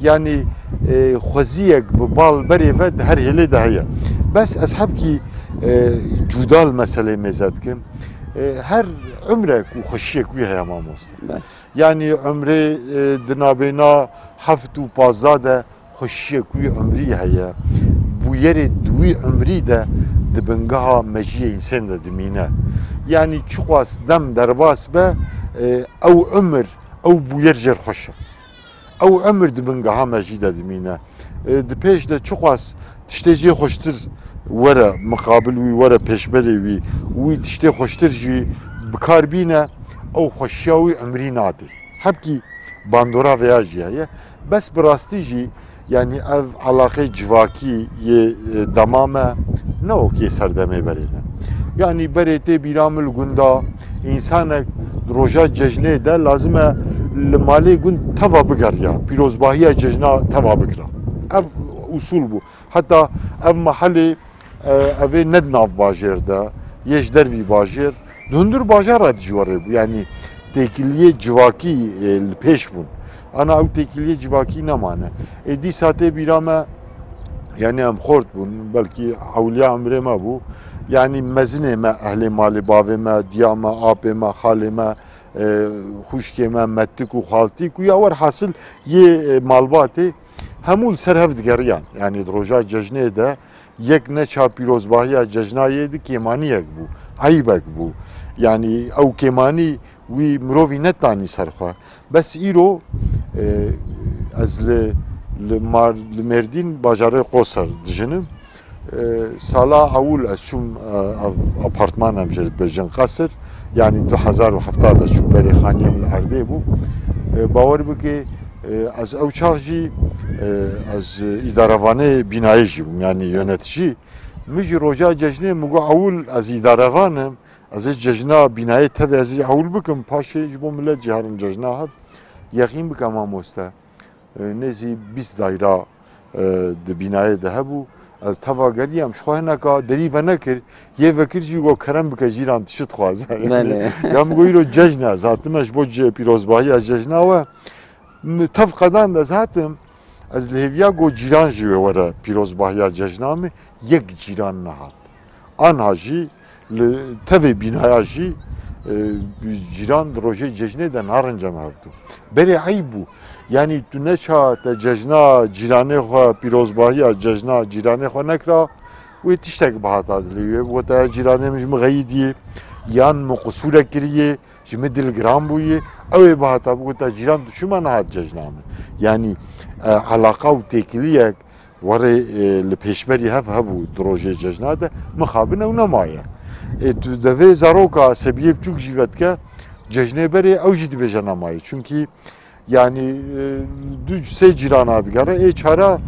Yanî, e, xweziyek bi bal berê ve di her hêlê de heye. Bes ez hebkî, e, cuda li meselê mêze dikim. E, her umrek û xweşiyek wî heye, mamoste. Belê. Yanî umrê, e, di nabêna heft û pazdeh de xweşiyek wî umrî heye. Bûyerê di wî umrî de di bingeha mejiyê însên de dimîne. Yanî çiqas dem derbas be, e, ew umir, ew bûyer jêr xweş e. Ew umir di bingeha mejî de dimîne. E, di pêş de çiqas tiştê jê xweştir were miqabil wî, were pêşberê wî, wî tiştê xweştir jî bi kar bîne, ew xweşiya wî umrî nadê. Hebkî bandora vêya jî heye. Bes bi rastî jî, yanî ev elaqê civakî yê, e, dema me ne wek yê serdemê berê ne. Yanî berê tê bîra min li gunda însanek di roja cejnê de lazim e li malê gund teva bigeriya, pîrozbahiya cejna teva bikira. Ev usûl bû. Heta ev mehelê, e, ev ê ne di nav bajêr de, yê ji dervî bajêr, di hundir bajara de jî werê bû. Yanî têkiliyê civakî, e, li pêş bûn. Ana ew têkiliyê civakî nemane. Ê dîsa tê bîra me, yanî em xort bûn, belkî ewliya emrê me bû. Yanî mezinê me, ehlê malê bavê me, diya me, apê me, xalê me, e, xwişkê me, metik û xaltîk û ya werhasil yê, e, malbatê hemû li ser hev digeriyan. Yanî di roja cejnê de yek neça pîrozbahiya cejna yê di kêmaniyek bû, eyîbek bû. Yanî ew kêmanî wî mirovî netanî ser xwe. Bes îro, e, ez li, li Mar-, li Mêrdîn bajarê Qoser dijinim. E, sala ewil ez çûm, e, ev apartman em jê dibêjin qesir, yanî du hezar û hevdeh de çûm berê xaniyê min li erdê bû. E, bawer bike, e, ez ew çax jî, e, ez îdarevanê bînayê jî bûm, yanî yönetici. Min jî roja cejnê min got, ewil ez îdarevan im, ez ê cejna bînayê tevê ez ê ewil bikim, paşê ji bo milet jî herin cejna hev. Yexîn bike mamoste. E, nêzî bîst dayra, e, di bînayê de hebû. Ez teva geriyam, ji xwe hineka derî venekir, yê vekir jî got, kerem bike cîran, tu çi dixwaze? Belê. Ya min got, îro cejn e, ez hatime ji bo ce-, pîrozbahiya cejna we. Min tev qedand, ez hatim, ez li hêviya got cîran jî wê were pîrozbahiya cejna min, yek cîran nehat. Anha jî li tevê bînaya jî, e, cîran di rojê cejnê de narin cem hevdû. Berê eyb bû. Yanî tu neça te cejna cîranê xwe, pîrozbahiya cejna cîranê xwe nekira, wê tiştek bihata dilê wê. Bigota ya cîranê min ji min xeyîdiyê, yan min qisûrek kiriye, ji min dilgiran bûye. Ew ê bihata bigota cîran tu çima nehat cejna min? Yanî, e, eleqa û têkiliyek werê, e, li pêşberî hev hebû di rojê cejna de, mixabin ew nemaye. Ê, tu devê zaroka sebiyê biçûk jî vedike, cejnê berê ew jî dibêje nemaye. Çunkî, yanî, e, du sê cîrana digere, ê çara,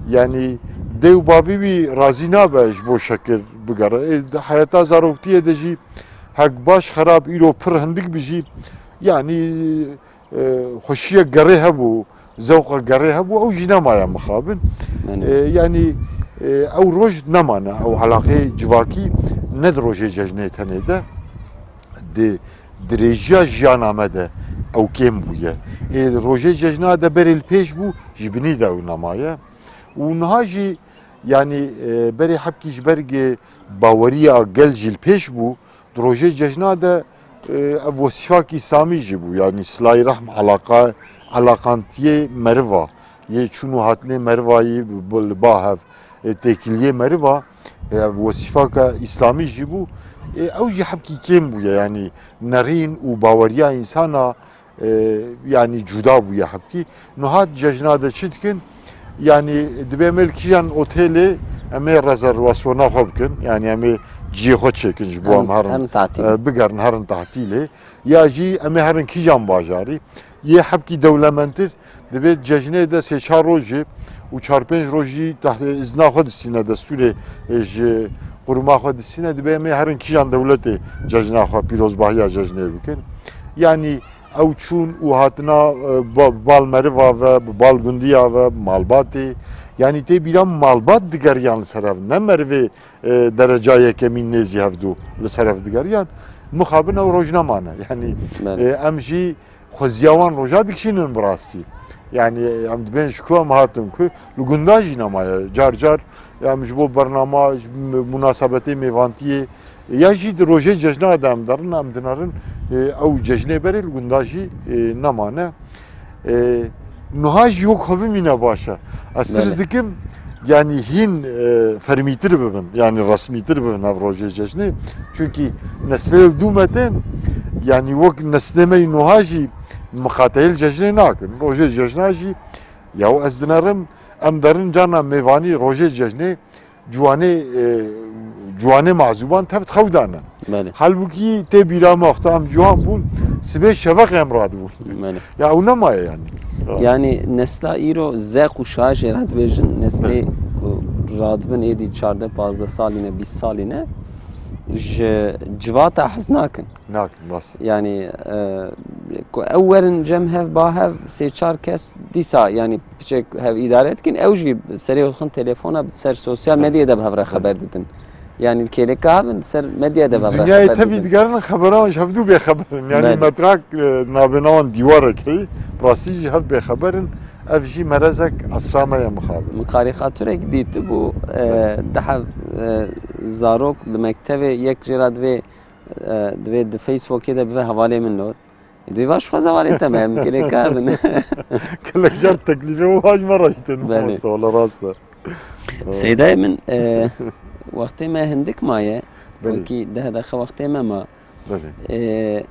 yanî, dê û bavî wî razî nabe ji bo şekir bigere. Ê, di heyeta zaroktiyê de jî hek baş xerab îro pir hindik bijî, yanî, e, xweşiyek gerê hebû, zewqa gerê hebû, ew jî nemaye mixabin. Belê. E, yanî, e, ew roj nemane, ew elaqê civakî ne di rojê cejnê tenê de, di dirêjiya jiyana me de ew kêm bûye. Ê, rojê cejna de berê li pêş bû, ji binî de ew nemaye. Û niha jî, yanî, e, berê hebkî ji ber ge-, baweriya gel jî li pêş bû, di rojê cejna de, e, ev wesîfak îslamî jî bû, yanî silay rehm, alaqa, alaqantiyê meriva, yê çûn û hatinê meriva yî bi, bi, li ba hev, e, têkiliyê meriva, e, ev wesîfaka îslamî jî bû. E, ew jî hebkî kêm bûye, yanî nerîn û baweriya însana, e, yanî cuda bûye hebkî. Niha di cejna de çi dikin? Yanî dibê em ê li kîjan otêlê em ê rezervasyona xwe bikin. Yanî em ê cihê xwe çêkin ji bo em, em herin, herin tatîl, e, bigerin, herin tatîlê. Ya jî em ê herin kîjan bajarî. Yê hebkî dewlemendtir, dibê cejnê de sê çar rojê û çar pênc rojî tehtê izna xwe distîne, destûrê, e, ji quruma xwe distîne, dibê em ê herin kîjan dewletê cejna xwe, pîrozbahiya cejnê bikin. Yanî ew çûn û hatina, e, ba-, bal meriva ve, bi bal gundiya ve, bi malbatê. Yanî tê bîra malbat digeriyan li ser hev, ne merivê, e, dereca yekemîn nêzî hevdû li ser hev digeriyan. Mixabin ew roj nemane. Yanî, belê, e, em jî xweziya wan roja dikişînin bi rastî. Yani em dibên ji ku em hatin ku li gunda jî nemaye. Car car em ji bo bernama, ji munasebetê mêvantiyê ya jî di rojê cejna de em derin, em dinerin, e, ew cejnê berê li gunda jî, e, nemane. E, nuha jî wek xwe bimîne baş e. Ez tirs Belê. dikim, yani hîn, e, fermîtir bibin, yani resmîtir bibin ev rojê cejnê. Çünkü neslê li dû me tên, yani wek neslê me yî nuha jî miqateyê li cejnê nakin. Rojê cejna jî, ya ez dinerim, em derin cana mêvanî rojê cejnê ciwanê, e, ciwanê mazûban tev xew dane. Belê. Halbûkî tê bîra me wexta em ciwan bûn, sibê şeveq em radibûn. Belê. Ya ew nemaye yani. Yani nesla îro zeq û şaş jê re dibêjin, neslê Belê. ku radibin êdî çardeh pazdeh salî ne, bîst salî ne, ji civata hez nakin. Nakin, rast. Yani, e, ku ew werin cem hev ba hev, sê çar kes dîsa, yani piçek hev îdare dikin, ew jî serê xwe dixin telefona, bi ser sosyal medyayê de bi hev re xeber didin. Yani kêleka hev in, ser medyayê de bi hev re Dinyayê xeber tevî didin. digerin, xeberan ji hevdû bêxeber in. Yani Belê. metrak, e, nabêna wan dîwarek heye, rastî jî hev bêxeber in. Ev jî merezek esra me ye mixabin. Min karîkaturek dîtibû, e, Belê. dihev, e, zarok di mektevê yek jê re divê, e, divê di Facebookê de bive hevalê min lo. Duyva ji xwe zevalê te me, em kêleka bin. Gelek car teklîfê û haj me raştin, Belê. mamoste, wala rast e. Seydayê min, e, wextê me hindik maye, Belê. wekî deh deqe wextê me ma. Belê. E,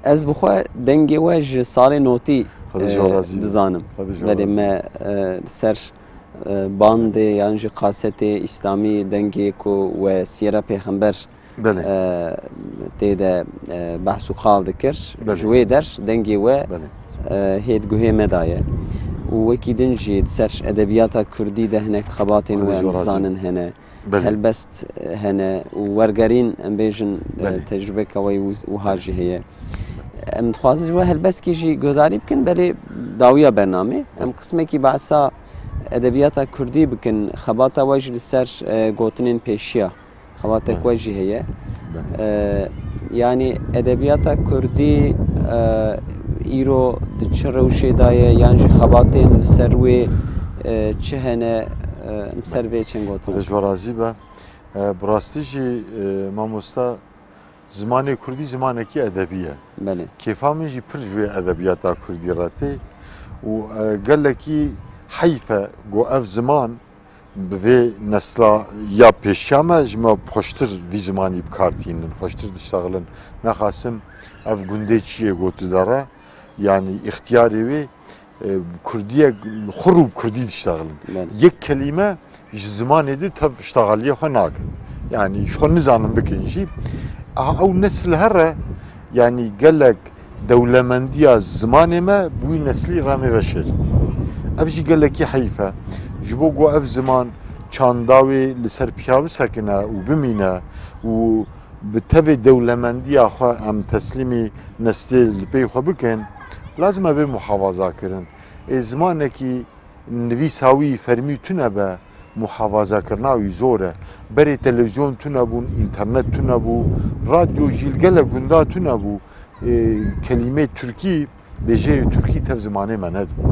ez bi xwe dengê we ji salê notî, Hadi ji e, razî be. dizanim. Hadi ji Belê razî me, be. e, ser, e, bandê yan jî kasetê îslamî dengê ku we siyera pêxember Belê. e, tê de, e, behs û qal dikir. Belê. Ji wê der dengê we, Belê. e, hê di guhê me de ye. Û wekî din jî di ser edebiyata kurdî de hinek xebatên Hadi we ji em razî. dizanin hene. Belê. Helbest, e, hene û wergerîn, em bêjin, e, Belê. tecrubeka we û, wiha jî heye. Em dixwazin ji we helbestkî jî guhdarî bikin, belê dawiya bernamê. Em qismekî behsa edebiyata kurdî bikin, xebata we jî li ser, e, gotinên pêşiya. Xebatek Hı. we jî heye. Belê. E, yani edebiyata kurdî, e, îro di çi rewşê de ye, yan jî xebatên li ser wê, e, çi hene, e, em ser vê çend gotin? Xwedê ji we razî be. E, bi rastî jî, e, mamosta, zimanê kurdî zimanekî edebî ye. Belê. Kêfa min jî pir ji wê edebiyata kurdî re tê û, e, gelekî heyf e ku ev ziman bi vê nesla ya pêşiya me ji me xweştir vî zimanî bi kar tînin, xweştir diştexilin. Nexasim ev gundê çiyê gotu de re, yanî îxtiyarê wê, e, kurdiyek xur û bi kurdî diştexilin. Belê. Yek kelîme ji zimanê de tev ştexaliyê xwe nakin. Yanî ji xwe nizanin bikin jî. Aha, ew nesil here, yanî gelek dewlemendiya zimanê me bi wî neslî re me veşêrin. Ev jî gelekî heyf e. Ji bo ku ev ziman çanda wê li ser piya bisekine û bimîne û bi tevê dewlemendiya xwe em teslîmî neslê li pey xwe bikin, lazim e bê muhafaza kirin. Ê zimanekî nivîsa wî fermî tune be, muhafazakirina wî zor e. Berê televîzyon tune bûn, înternet tune bû, radyo jî li gelek gunda tune bû. Ê, kelîmê tirkî, bêjeyê tirkî tev zimanê me nedibû.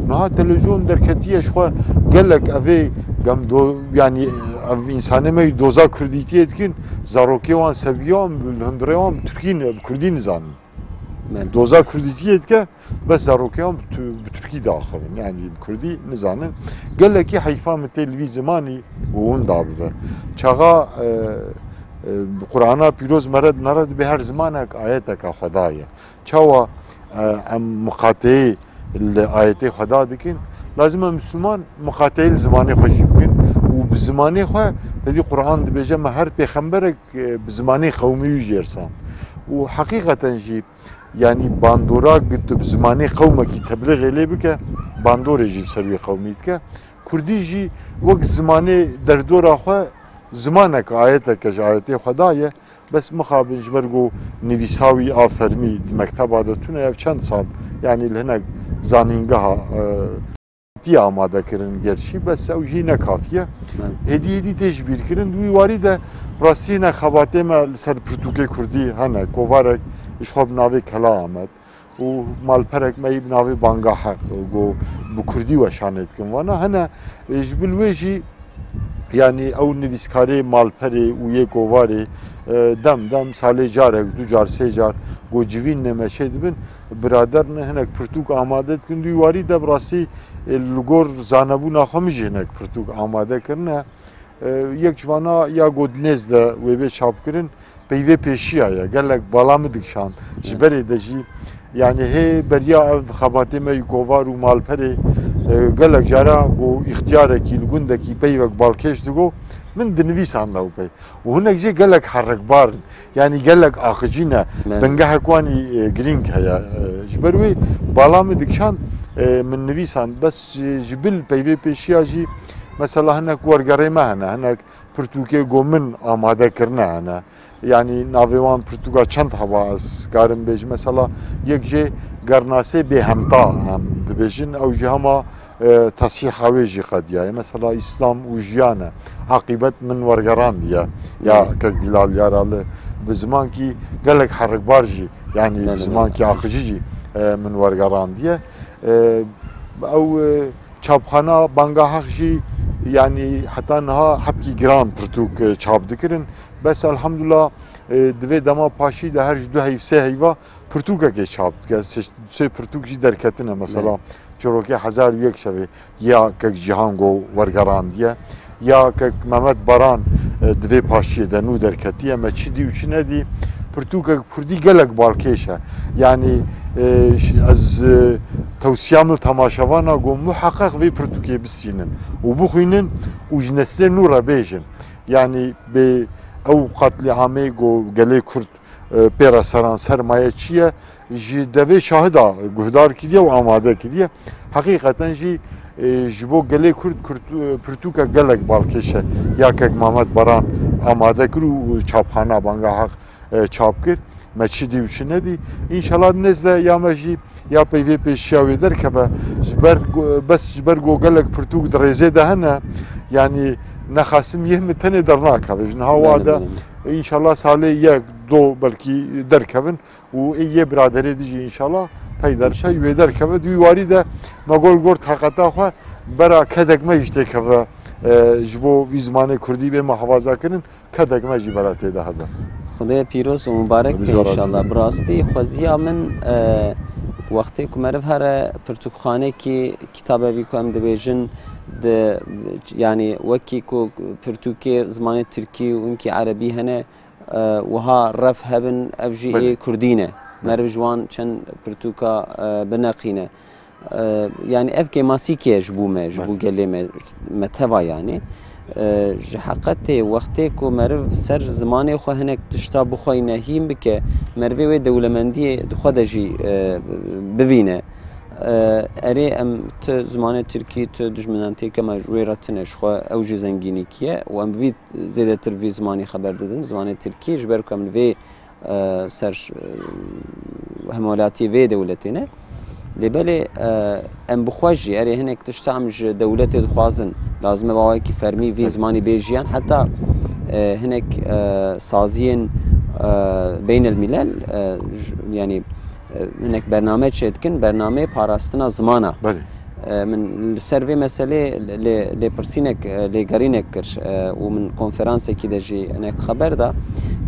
Niha televîzyon derketiye ji xwe gelek evê gem do-, yanî ev însanê me doza kurdîtiyê dikin, zarokê wan, sebiya wan, li hundirê wan bi tirkî ne, bi kurdî nizanin. Belê. Doza kurdîtiyê dike, bes zarokê wan bi tu-, bi tirkî diaxivin. Yanî bi kurdî nizanin. Gelekî heyfa min tê li vî zimanî û winda bibe. Çaxa, e, e, Qur'ana pîroz me re dinere dibê her zimanek ayeteka Xweda ye. Çawa, e, em miqateyê li ayetê Xweda dikin? Lazim e Misliman miqateyê li zimanê xwe jî bikin û bi zimanê xwe, tedî Qur'an dibêje me her pêxemberek e, bi zimanê qewmî wî jêrsand. Û heqîqeten jî, yanî bandora ku tu bi zimanê qewmekî teblîxê lê bike, bandorê jî li ser wî qewmî dike. Kurdî jî wek zimanê derdora xwe, zimanek, ayeteke ji ayetê Xweda ye. Bes mixabin ji ber ku nivîsa wî a fermî di mekteba de tune, ev çend sal, yanî li hinek zanîngeha, e, Tiye amade kirin gerçî, bes ew jî ne kafî ye. Belê. Hêdî hêdî tê ji bîr kirin. Di wî warî de rastî ne xebatê me li ser pirtûkê kurdî hene. Kovarek ji xwe bi navê Kela Amed. û malperek me yî bi navê Banga Heq, go bi kurdî weşanê dikin. Vana hene, e, ji bil wê jî, yanî ew nivîskarê malperê û yê kovarê, e, dem dem salê carek, du car, sê car go civîn nêmeşê dibin, birader ne hinek pirtûk amade dikin. Dû warî de bi rastî, e, li gor zanebûna xwe min jî hinek pirtûk amade kirine. E, yek ji vana ya go di nêz de wê bê çapkirin, peyvê pêşiya ye. Gelek bala min dikişand. Ji berê de jî, yanî hê beriya ev xebatê me yî kovar û malperê, e, gelek cara go îxtiyarekî li gundekî peyvek balkêş digo, min dinivîsand ew pey. Û hinek jê gelek herikbar in. Yanî gelek aqicî ne. Bingehek wan î, e, girîng heye. E, ji ber wê bala min dikişand, e, min nivîsand. Bes ji, ji bil peyvê pêşiya jî mesela hinek wergerê me hene, hinek pirtûkê go min amade kirine hene. Yanî navê wan pirtûka çend heba ez karim bêjim. Mesela yek jê Gernasê Bêhemta em dibêjin, ew jî hema, e, tesîha wê jî qediyaye. Mesela Îslam û Jiyan e. Aqîbet min wergerandiye. Ya Kek Bilal Yaralı bi zimankî gelek herikbar jî, yanî bi zimankî aqicî jî, e, min wergerandiye. E, ew, e, çapxana Banga Heq jî, yanî heta niha hepkî giran pirtûk, e, çap dikirin. Bes elhamdulillah, e, di vê dema paşî de her ji du heyv, sê heyva pirtûkekê çap dike. Sê, sê pirtûk jî derketine. Mesela çirokê Hezar û Yek Şevê ya Kek Cîhan go wergerandiye. Ya Kek Mehmet Baran, e, di vê paşiyê de nû derketiye. Me çi dî û çi nedî. Pirtûkek kurdî gelek balkêş e. Yanî, e, ş-, ez, e, tewsiya min li temaşevana go muheqeq vê pirtûkê bisînin û bixwînin û ji neslê nû re bêjin. Yanî bê ew qetlîamê go gelê kurd, e, pê re seranser maye çi ye, ji devê şahida guhdar kiriye û amade kiriye. Heqîqeten jî, e, ji bo gelê kurd, kurd, e, pirtûke gelek balkêş e. Ya Kek Mamed Baran amade kir û çapxana Banga Heq, e, çap kir. Me çi dî û çi nedî. Înşallah nêz de ya me jî ya peyvê pêşiya wê derkeve. Ji ber go-, bes ji ber go gelek pirtûk di rêzê de hene. Yanî nexasim yê min tenê dernakeve. Ji niha wa de înşallah salê yek, do belkî derkevin û ê yê biraderê dî jî înşallah pey derpey wê derkeve. Di wî warî de me gol gor taqeta xwe bera kedek me jî têkeve, e, ji bo vî zimanê kurdî bê me hevaza kirin. Kedek me jî bera tê de hebe. Xwedê pîroz û mubarek be înşallah. Bi rastî xweziya min, e, wextê ku meriv here pirtûkxanekî kitabevî ku em dibêjin, di, yanî wekî ku pirtûkê zimanê tirkî û hinkî erebî hene, e, wiha ref hebin, ev jî ê kurdî ne. Meriv ji wan çend pirtûka, e, bineqîne. E, yanî ev kêmasîkê ye ji bo me, ji bo gelê me, me teva yanî. E, ji heqetê wextê ku meriv ser zimanê xwe hinek tişta bixweyne, hîn bike, merivê wê dewlemendiyê di xwe de jî, e, bivîne. E, erê em tu zimanê tirkî, tu dijminantiyeke me ji wê re tune, ji xwe ew jî zengînîkî ye û em vî zêdetir vî zimanî xeber didin, zimanê tirkî, ji ber ku em li vê, e, ser, e, hemwelatiyê vê dewletê ne. Lê belê, e, em bi xwe jî, erê hinek tişta em ji dewletê dixwazin, lazim e bi awayekî fermî vî zimanî bê jiyan, heta, e, hinek, e, saziyên, e, beynelmîlel, e, j-, yanî, e, hinek bername çêdikin, bernameyê parastina zimana. Belê. E, min li ser vê meselê lê, lêpirsînek, e, lêgerînek kir, e, û min konferansekî de jî hinek xeber da.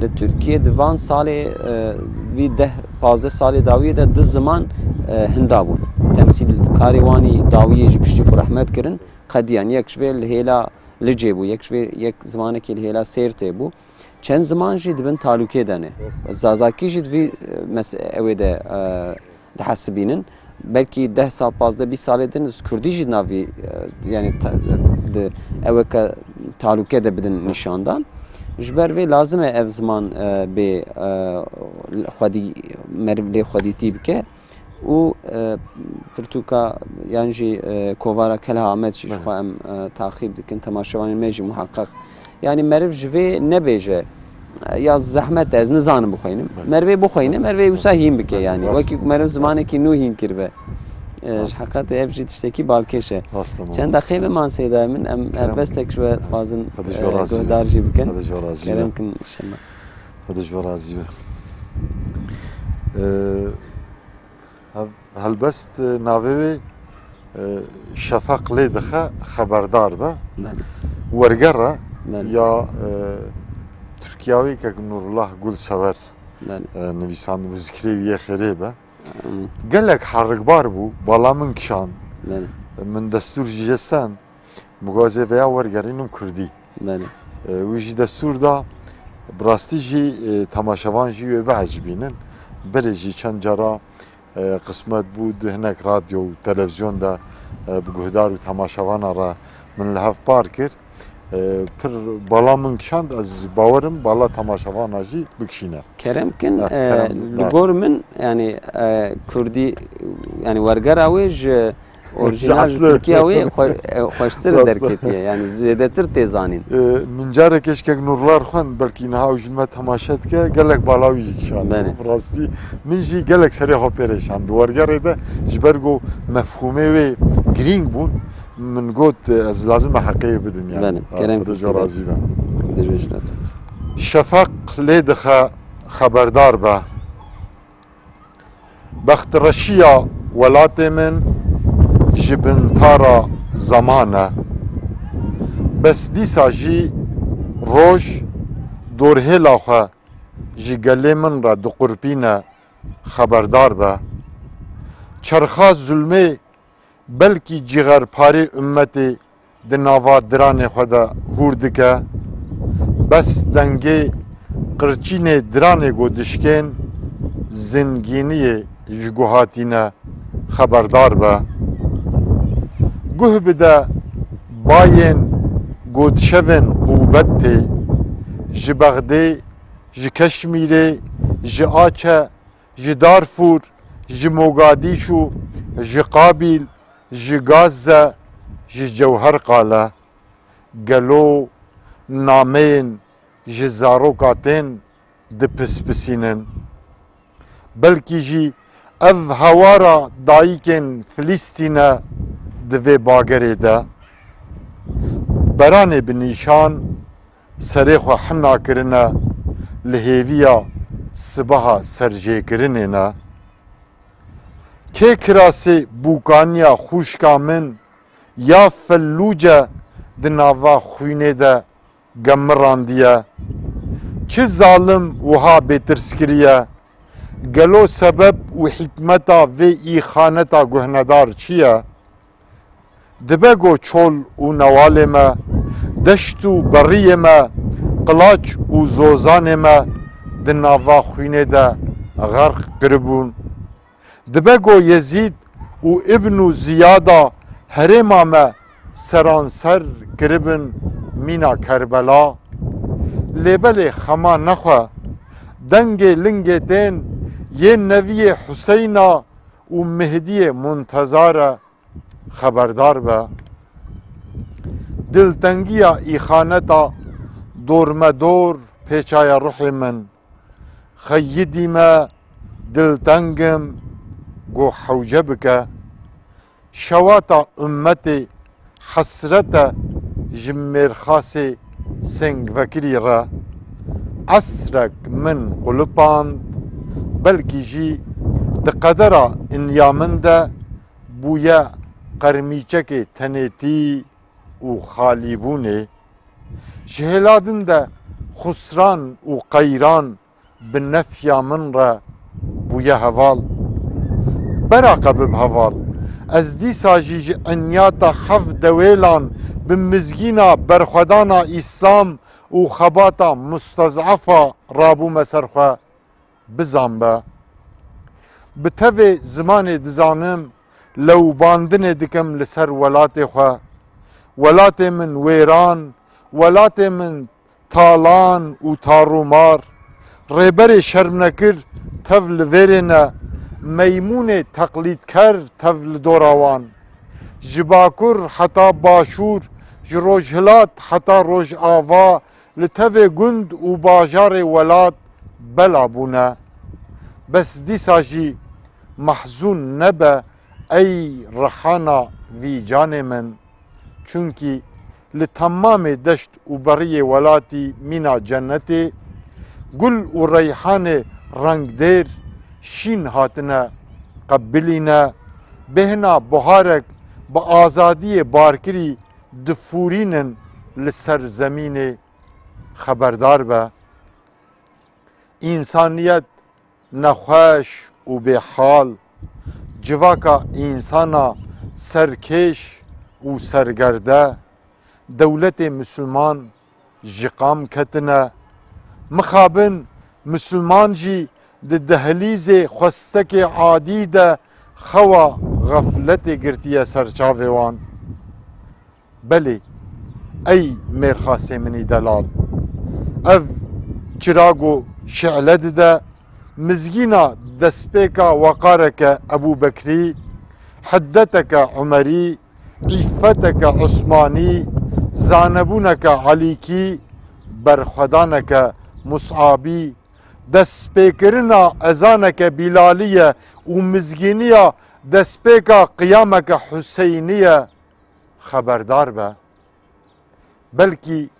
Li Tirkiyê di van salê, e, vî deh pazdeh salê dawiyê de du ziman, e, hinda bûn. Temsîlkarê wanî dawiyê ji piştî xwe rehmet kirin. Qediyan yek ji vê li hêla Licê bû, yek ji vê yek zimanekî li hêla Sêrtê bû. Çend ziman jî di bin talûkê de ne. Zazakî jî di vî, e, mes-, ewê de, e, dihesibînin. Belkî deh sal, pazdeh bîst salê din kurdî jî navî, e, yanî ta-, di eweke talûke de bidin nîşandan. Ji ber vê lazim e ev ziman, e, bê, e, xwedî, meriv lê xwedîtî bike. Û, e, pirtûka yan jî, e, kovara Kelha Amed jî ji xwe em, e, taqîb dikin, temaşevanên me jî muheqeq. Yanî meriv ji vê nebêje, e, ya zehmet e, ez nizanim bixweynim. Merivê bixweyne, merivê wisa hîn bike yanî. Wekî ku meriv zimanekî nû hîn kiribe. E, ji heqetê ev jî tiştekî balkêş e. Çend deqê biman seyda min, em helbestek ji we dixwazin, e, guhdar jî bikin. Kerem kin inşallah. Xwedê ji we razî be. E, Hev-, helbest, e, navê wê, e, Şefaq lê dixe, xeberdar be. Belê. Werger e. Belê. Ya, e, Tirkiya wê kek Nurullah Gulsever, Belê. e, nivîsandibû, zikrê wî yê xêrê be. Amîn. Gelek herikbar bû, bala min kişand. Belê. Min destûr jî send. Min got ez ê vêya wergerînim kurdî. Belê. E, wî jî destûr da, bi rastî jî, e, temaşevan jî wê biecibînin. Berê jî çend cara, e, qismet bû di hinek radyo û televîzyon de, e, bi guhdar û temaşevana re min li hev par kir. E, pir bala min kişand, ez bawerim bala temaşevana jî bikişîne. Kerem kin, Eh, e, kerem, li da. gor min, yani, e, kurdî, yani wergera wê ji Orjînal ji Tirkiya wê xwe-, e, xweştir derketiye, yani zêdetir tê zanîn. E, min careke ji kek Nurlar xwend, belkî niha ew ji me temaşe dike, gelek bala wî jî kişand. Belê. Rastî, min jî gelek serê xwe pê re şand. Di wergerê de ji ber ku mefhûmê wê girîng bûn, min got, e, ez lazim e heqê wê bidim yani. Belê, Ha, kerem bi de kir jo seyda. razî be. Dijwe ji lazim. Şefaq lê dixe, xeberdar be. Bextreşiya welatê min ji bin tara zeman e. Bes dîsa jî roj dorhêla xwe ji gelê min re diqurpîne, xeberdar be. Çerxa zulmê belkî cîxerparê ummetê di nava diranê xwe de hûr dike, bes dengê qirçînê diranê ku dişkên, zingîniyê ji ku hatîne, xeberdar be. Guh bide bayên ku di şevên qûbet tê, ji Bexdê, ji Keşmîrê, ji Açe, ji Darfûr, ji Mogadîşû, ji Qabîl, ji Gazze, ji Cewherqale. Gelo nameyên ji zaroka tên dipispisînin? Belkî jî ev hewara dayikên Filîstîn e di vê bagerê de. Beranê bi nîşan serê xwe hina kirine, li hêviya sibeha serjêkirinê ne. Kê kirasê bûkaniya xwişka min ya Fellûce di nava xwînê de gemirandiye? Çi zalim wiha bêtirs kiriye? Gelo sebeb û hikmeta vê îxaneta guhnedar çi ye? Dibe ku çol û newalê me, deşt û beriyê me, qilaç û zozanê me di nava xwînê de xerq kiribûn. Dibe ku Yezîd û Îbnû Ziyada herêma me seranser kiribin mîna Kerbela. Lê belê xema nexwe, dengê lingê tên yên neviyê Huseyna û Mihdiyê Muntezar e. Xeberdar be. Diltengiya îxaneta dormedor pêçaye ruhê min. Xeyidî me, dilteng im, ku hewce bike. Şewata ummetê hesret e ji mêrxasê sêngvekirî re. Esrek min qulipand, belkî jî di qedera inya min de bûye qermîçekê tenêtî û xalîbûnê. Ji hêla din de xusran û qeyran bi nefya min re bûye heval. Beraqe bib heval. Ez dîsa jî ji enyata heft dewêlan bi mizgîna berxwedana Îslam û xebata mustezefa rabûme ser xwe. Bizan be. Bi tevê zimanê dizanim, lewbandinê dikim li ser welatê xwe. Welatê min wêran, welatê min talan û tarûmar. Rêberê şermnekir tev li vêrê ne, meymûnê teqlîdker tev li dora wan. Ji Bakur heta Başûr, ji Rojhilat heta Rojava, li tevê gund û bajarê welat bela bûne. Bes dîsa jî mehzûn nebe ey rihana vî canê min. Çunkî li temamê deşt û beriyê welatî mîna cennetê, gul û reyhanê rengdêr şîn hatine qebilîne, bêhna buharek bi azadiyê barkirî difûrînin li ser zemînê, xeberdar be. Însaniyet nexweş û bêhal, civaka însana serkêş û sergerde, dewletê misilman ji qam ketine. Mixabin misilman jî di dehlîzê xwestekê adî de xewa xefletê girtiye ser çavê wan. Belê, ey mêrxasê min î delal. Ev çirago şe'le dide, mizgîna destpêka weqareke Ebû Bekrî, hiddeteke Umerî, îffeteke Usmanî, zanebûneke Elîkî, berxwedaneke Mus'abî, destpêkirina ezaneke Bîlalî ye û mizgîniya destpêka qiyameke Huseynî ye. Xeberdar be. Belkî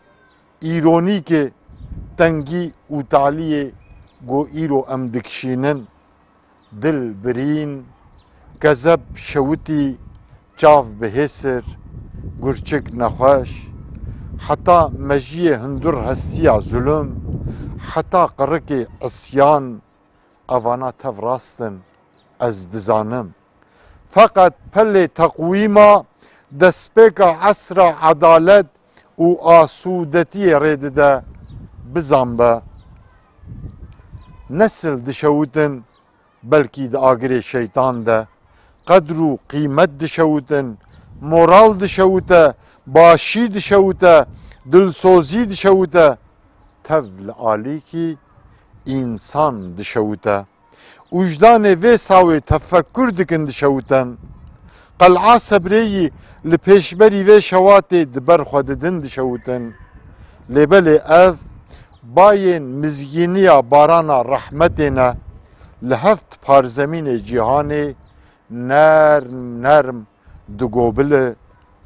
îronîkê tengî û taliyê ku îro em dikişînin, dil birîn, kezeb şewitî, çav bi hêsir, gurçik nexweş, heta mejiyê hundur hestiya zulum, heta qirikê isyan, evana tev rast in, ez dizanim. Feqet pelê teqwîma destpêka esra edalet û asûdetiyê rê dide, bizan be. Nesil dişewitin, belkî di agirê şeytan de. Qedr û qîmet dişewitin, moral dişewite, başî dişewite, dilsozî dişewite. Tev li alîkî însan dişewite. Wijdanê vê sawê tefekkur dikin dişewiten. Qel'a sebrê yî li pêşberî vê şewatê di ber xwe didin dişewiten. Lê belê ev bayên mizgîniya barana rehmetê ne, li heft parzemînê cîhanê nerm nerm digobile,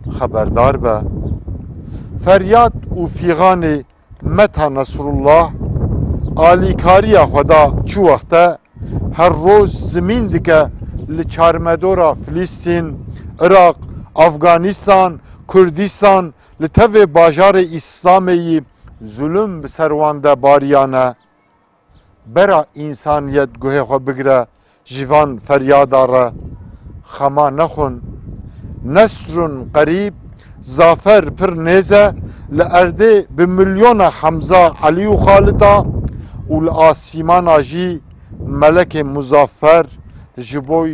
xeberdar be. Feryad û fîxanê Meta Nesrullah alîkariya xwe da çi wexte her roz zimîn dike li çarmedora Filîstîn, Iraq, Afganîstan, Kurdîstan, li tevê bajarê Îslamê yî zulum bi ser wan de bariyane. Bera însaniyet guhê xwe bigire ji van feryada re, xema nexwin. Nesrun qerîb, zafer pir nêz e, li erdê bi milyona Hemza, Elî û Xalid a û li asîmana jî melekê Muzaffer ji bo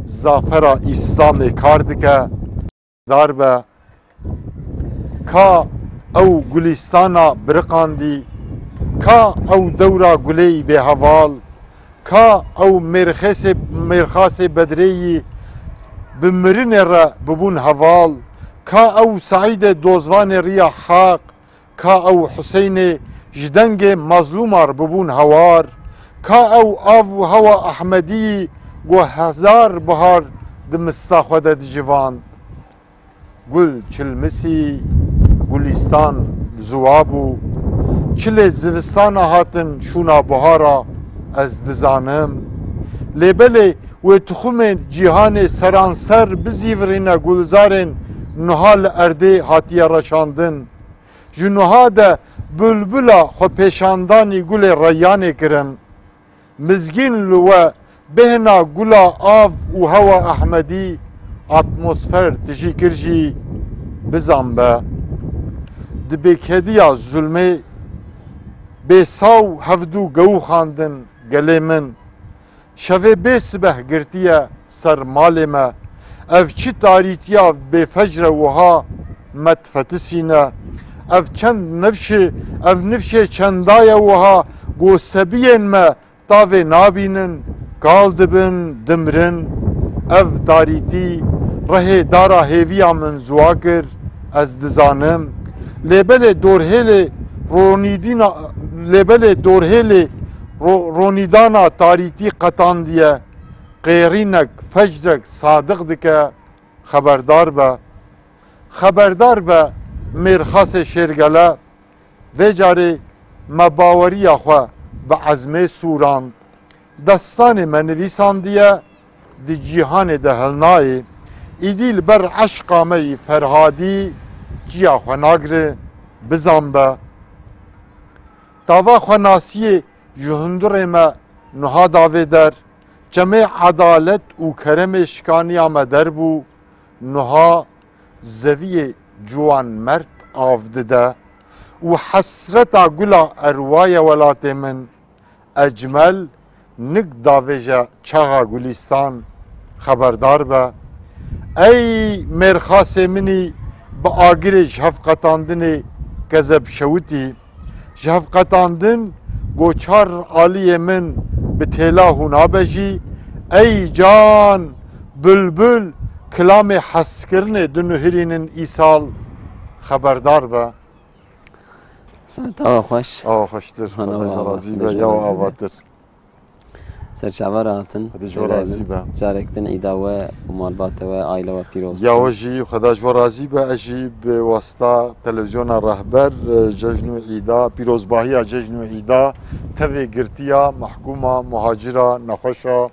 zafera Îslamê kar dike. Dar be. Ka ew gulîstana biriqandî, ka ew dewra guleyî bêheval, ka ew mêrxêsê, mêrxasê Bedrê yî bi mirinê re bibûn heval, ka ew Seîdê Dozvanê riya heq, ka ew Huseynê ji dengê mazlûmar bibûn hewar, ka ew av û hewa Ehmedî ku hezar bihar di mista xwe de dicivand. Gul çilmisî, gulîstan ziwa bû. Çilê zivistana hatin şûna buhara, ez dizanim. Lê belê wê tuxumên cîhanê seranser bizîvirîne gulzarên niha li erdê hatiye reşandin. Ji niha de bulbula xwe pêşandanî gulê Reyyanê kirin. Mizgîn li we bêhna gula av û hewa Ehmedî, atmosfer tijî kir jî bizan be. Di bêkediya zulmê bêsaw hevdû gewxandin gelê min. Şevê bê sibeh girtiye ser malê me. Ev çi tarîtiya bêfecr e wiha me difetisîne. Ev çend nifşi, ev nifşê çenda ye wiha ku sebiyên me tavê nabînin, kal dibin, dimrin. Ev tarîtî rehê dara hêviya min ziwa kir, ez dizanim. Lê belê dorhêlê ronîdîna, lê belê dorhêlê ro-, ronîdana tarîtî qetandiye. Qêrînek fecrek sadiq dike, xeberdar be. Xeberdar be mêrxasê şêrgele. Vê carê me baweriya xwe bi ezmê sûrand. Destanê me nivîsandiye, Di cîhanê de hilnayê, îdî li ber eşqa me yî Ferhadî ciya xwe nagire, bizan be. Dava xwenasiyê ji hundurê me nuha davê der, çemê edalet û keremê şikaniya me derbû, nuha zeviyê ciwan mert av dide û hesreta gula erwaye welatê min. Ecmel nik davêje çaxa Gulîstan, xeberdar be. Ey mêrxasê minî bi agirê ji hev qetandinê kezeb şewitî, ji hev qetandin go çar aliyê min bi têla hûna be jî, ey can, bilbil, kilamê hezkirinê dinuhirînin îsal, xeberdar be. Saet awa xweş. Awa xweştir. Xwedê ji we razî be. Ya avatir. Ser çava re hatin. Xwedê ji we razî be. Carek din îda we û malbata we, aîla we pîroz. Ya we jî Xweda ji we razî be. Ez jî bi wasta televizyona Rehber, e, cejn û îda, pîrozbahiya cejn û îda tevê girtiya, mehkûma, muhacira, nexweşa,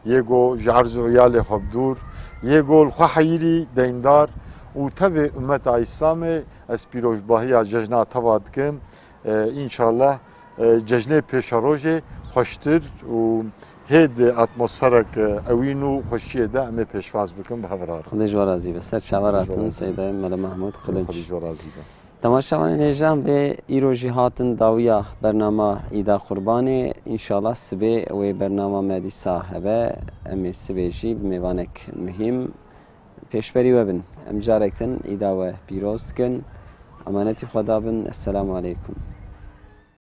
yê go ji erz û iyalê xwe bi dûr, yê go li xwe heyirî deyndar û tevê ummeta Îslamê ez pîrozbahiya cejna teva dikim. E, înşallah, e, cejnê pêşerojê xweştir û hê di atmosferek, e, ewîn û xweşiyê de em ê pêşfaz bikin bi hev re. Xwedê ji we razî be. Ser çava re hatin Seydayê Mele Mahmûd Qilinç. Xwedê ji we razî be. Temaşevanên hêja, vê îro jî hatin dawiya bernama Îda Qurbanê. Înşallah sibê wê bernama me dîsa hebe. Em ê sibê jî bi mêvanek muhîm pêşberî we bin. Em carek din îda we pîroz dikin. Emanetî Xweda bin. Esselamu aleykum.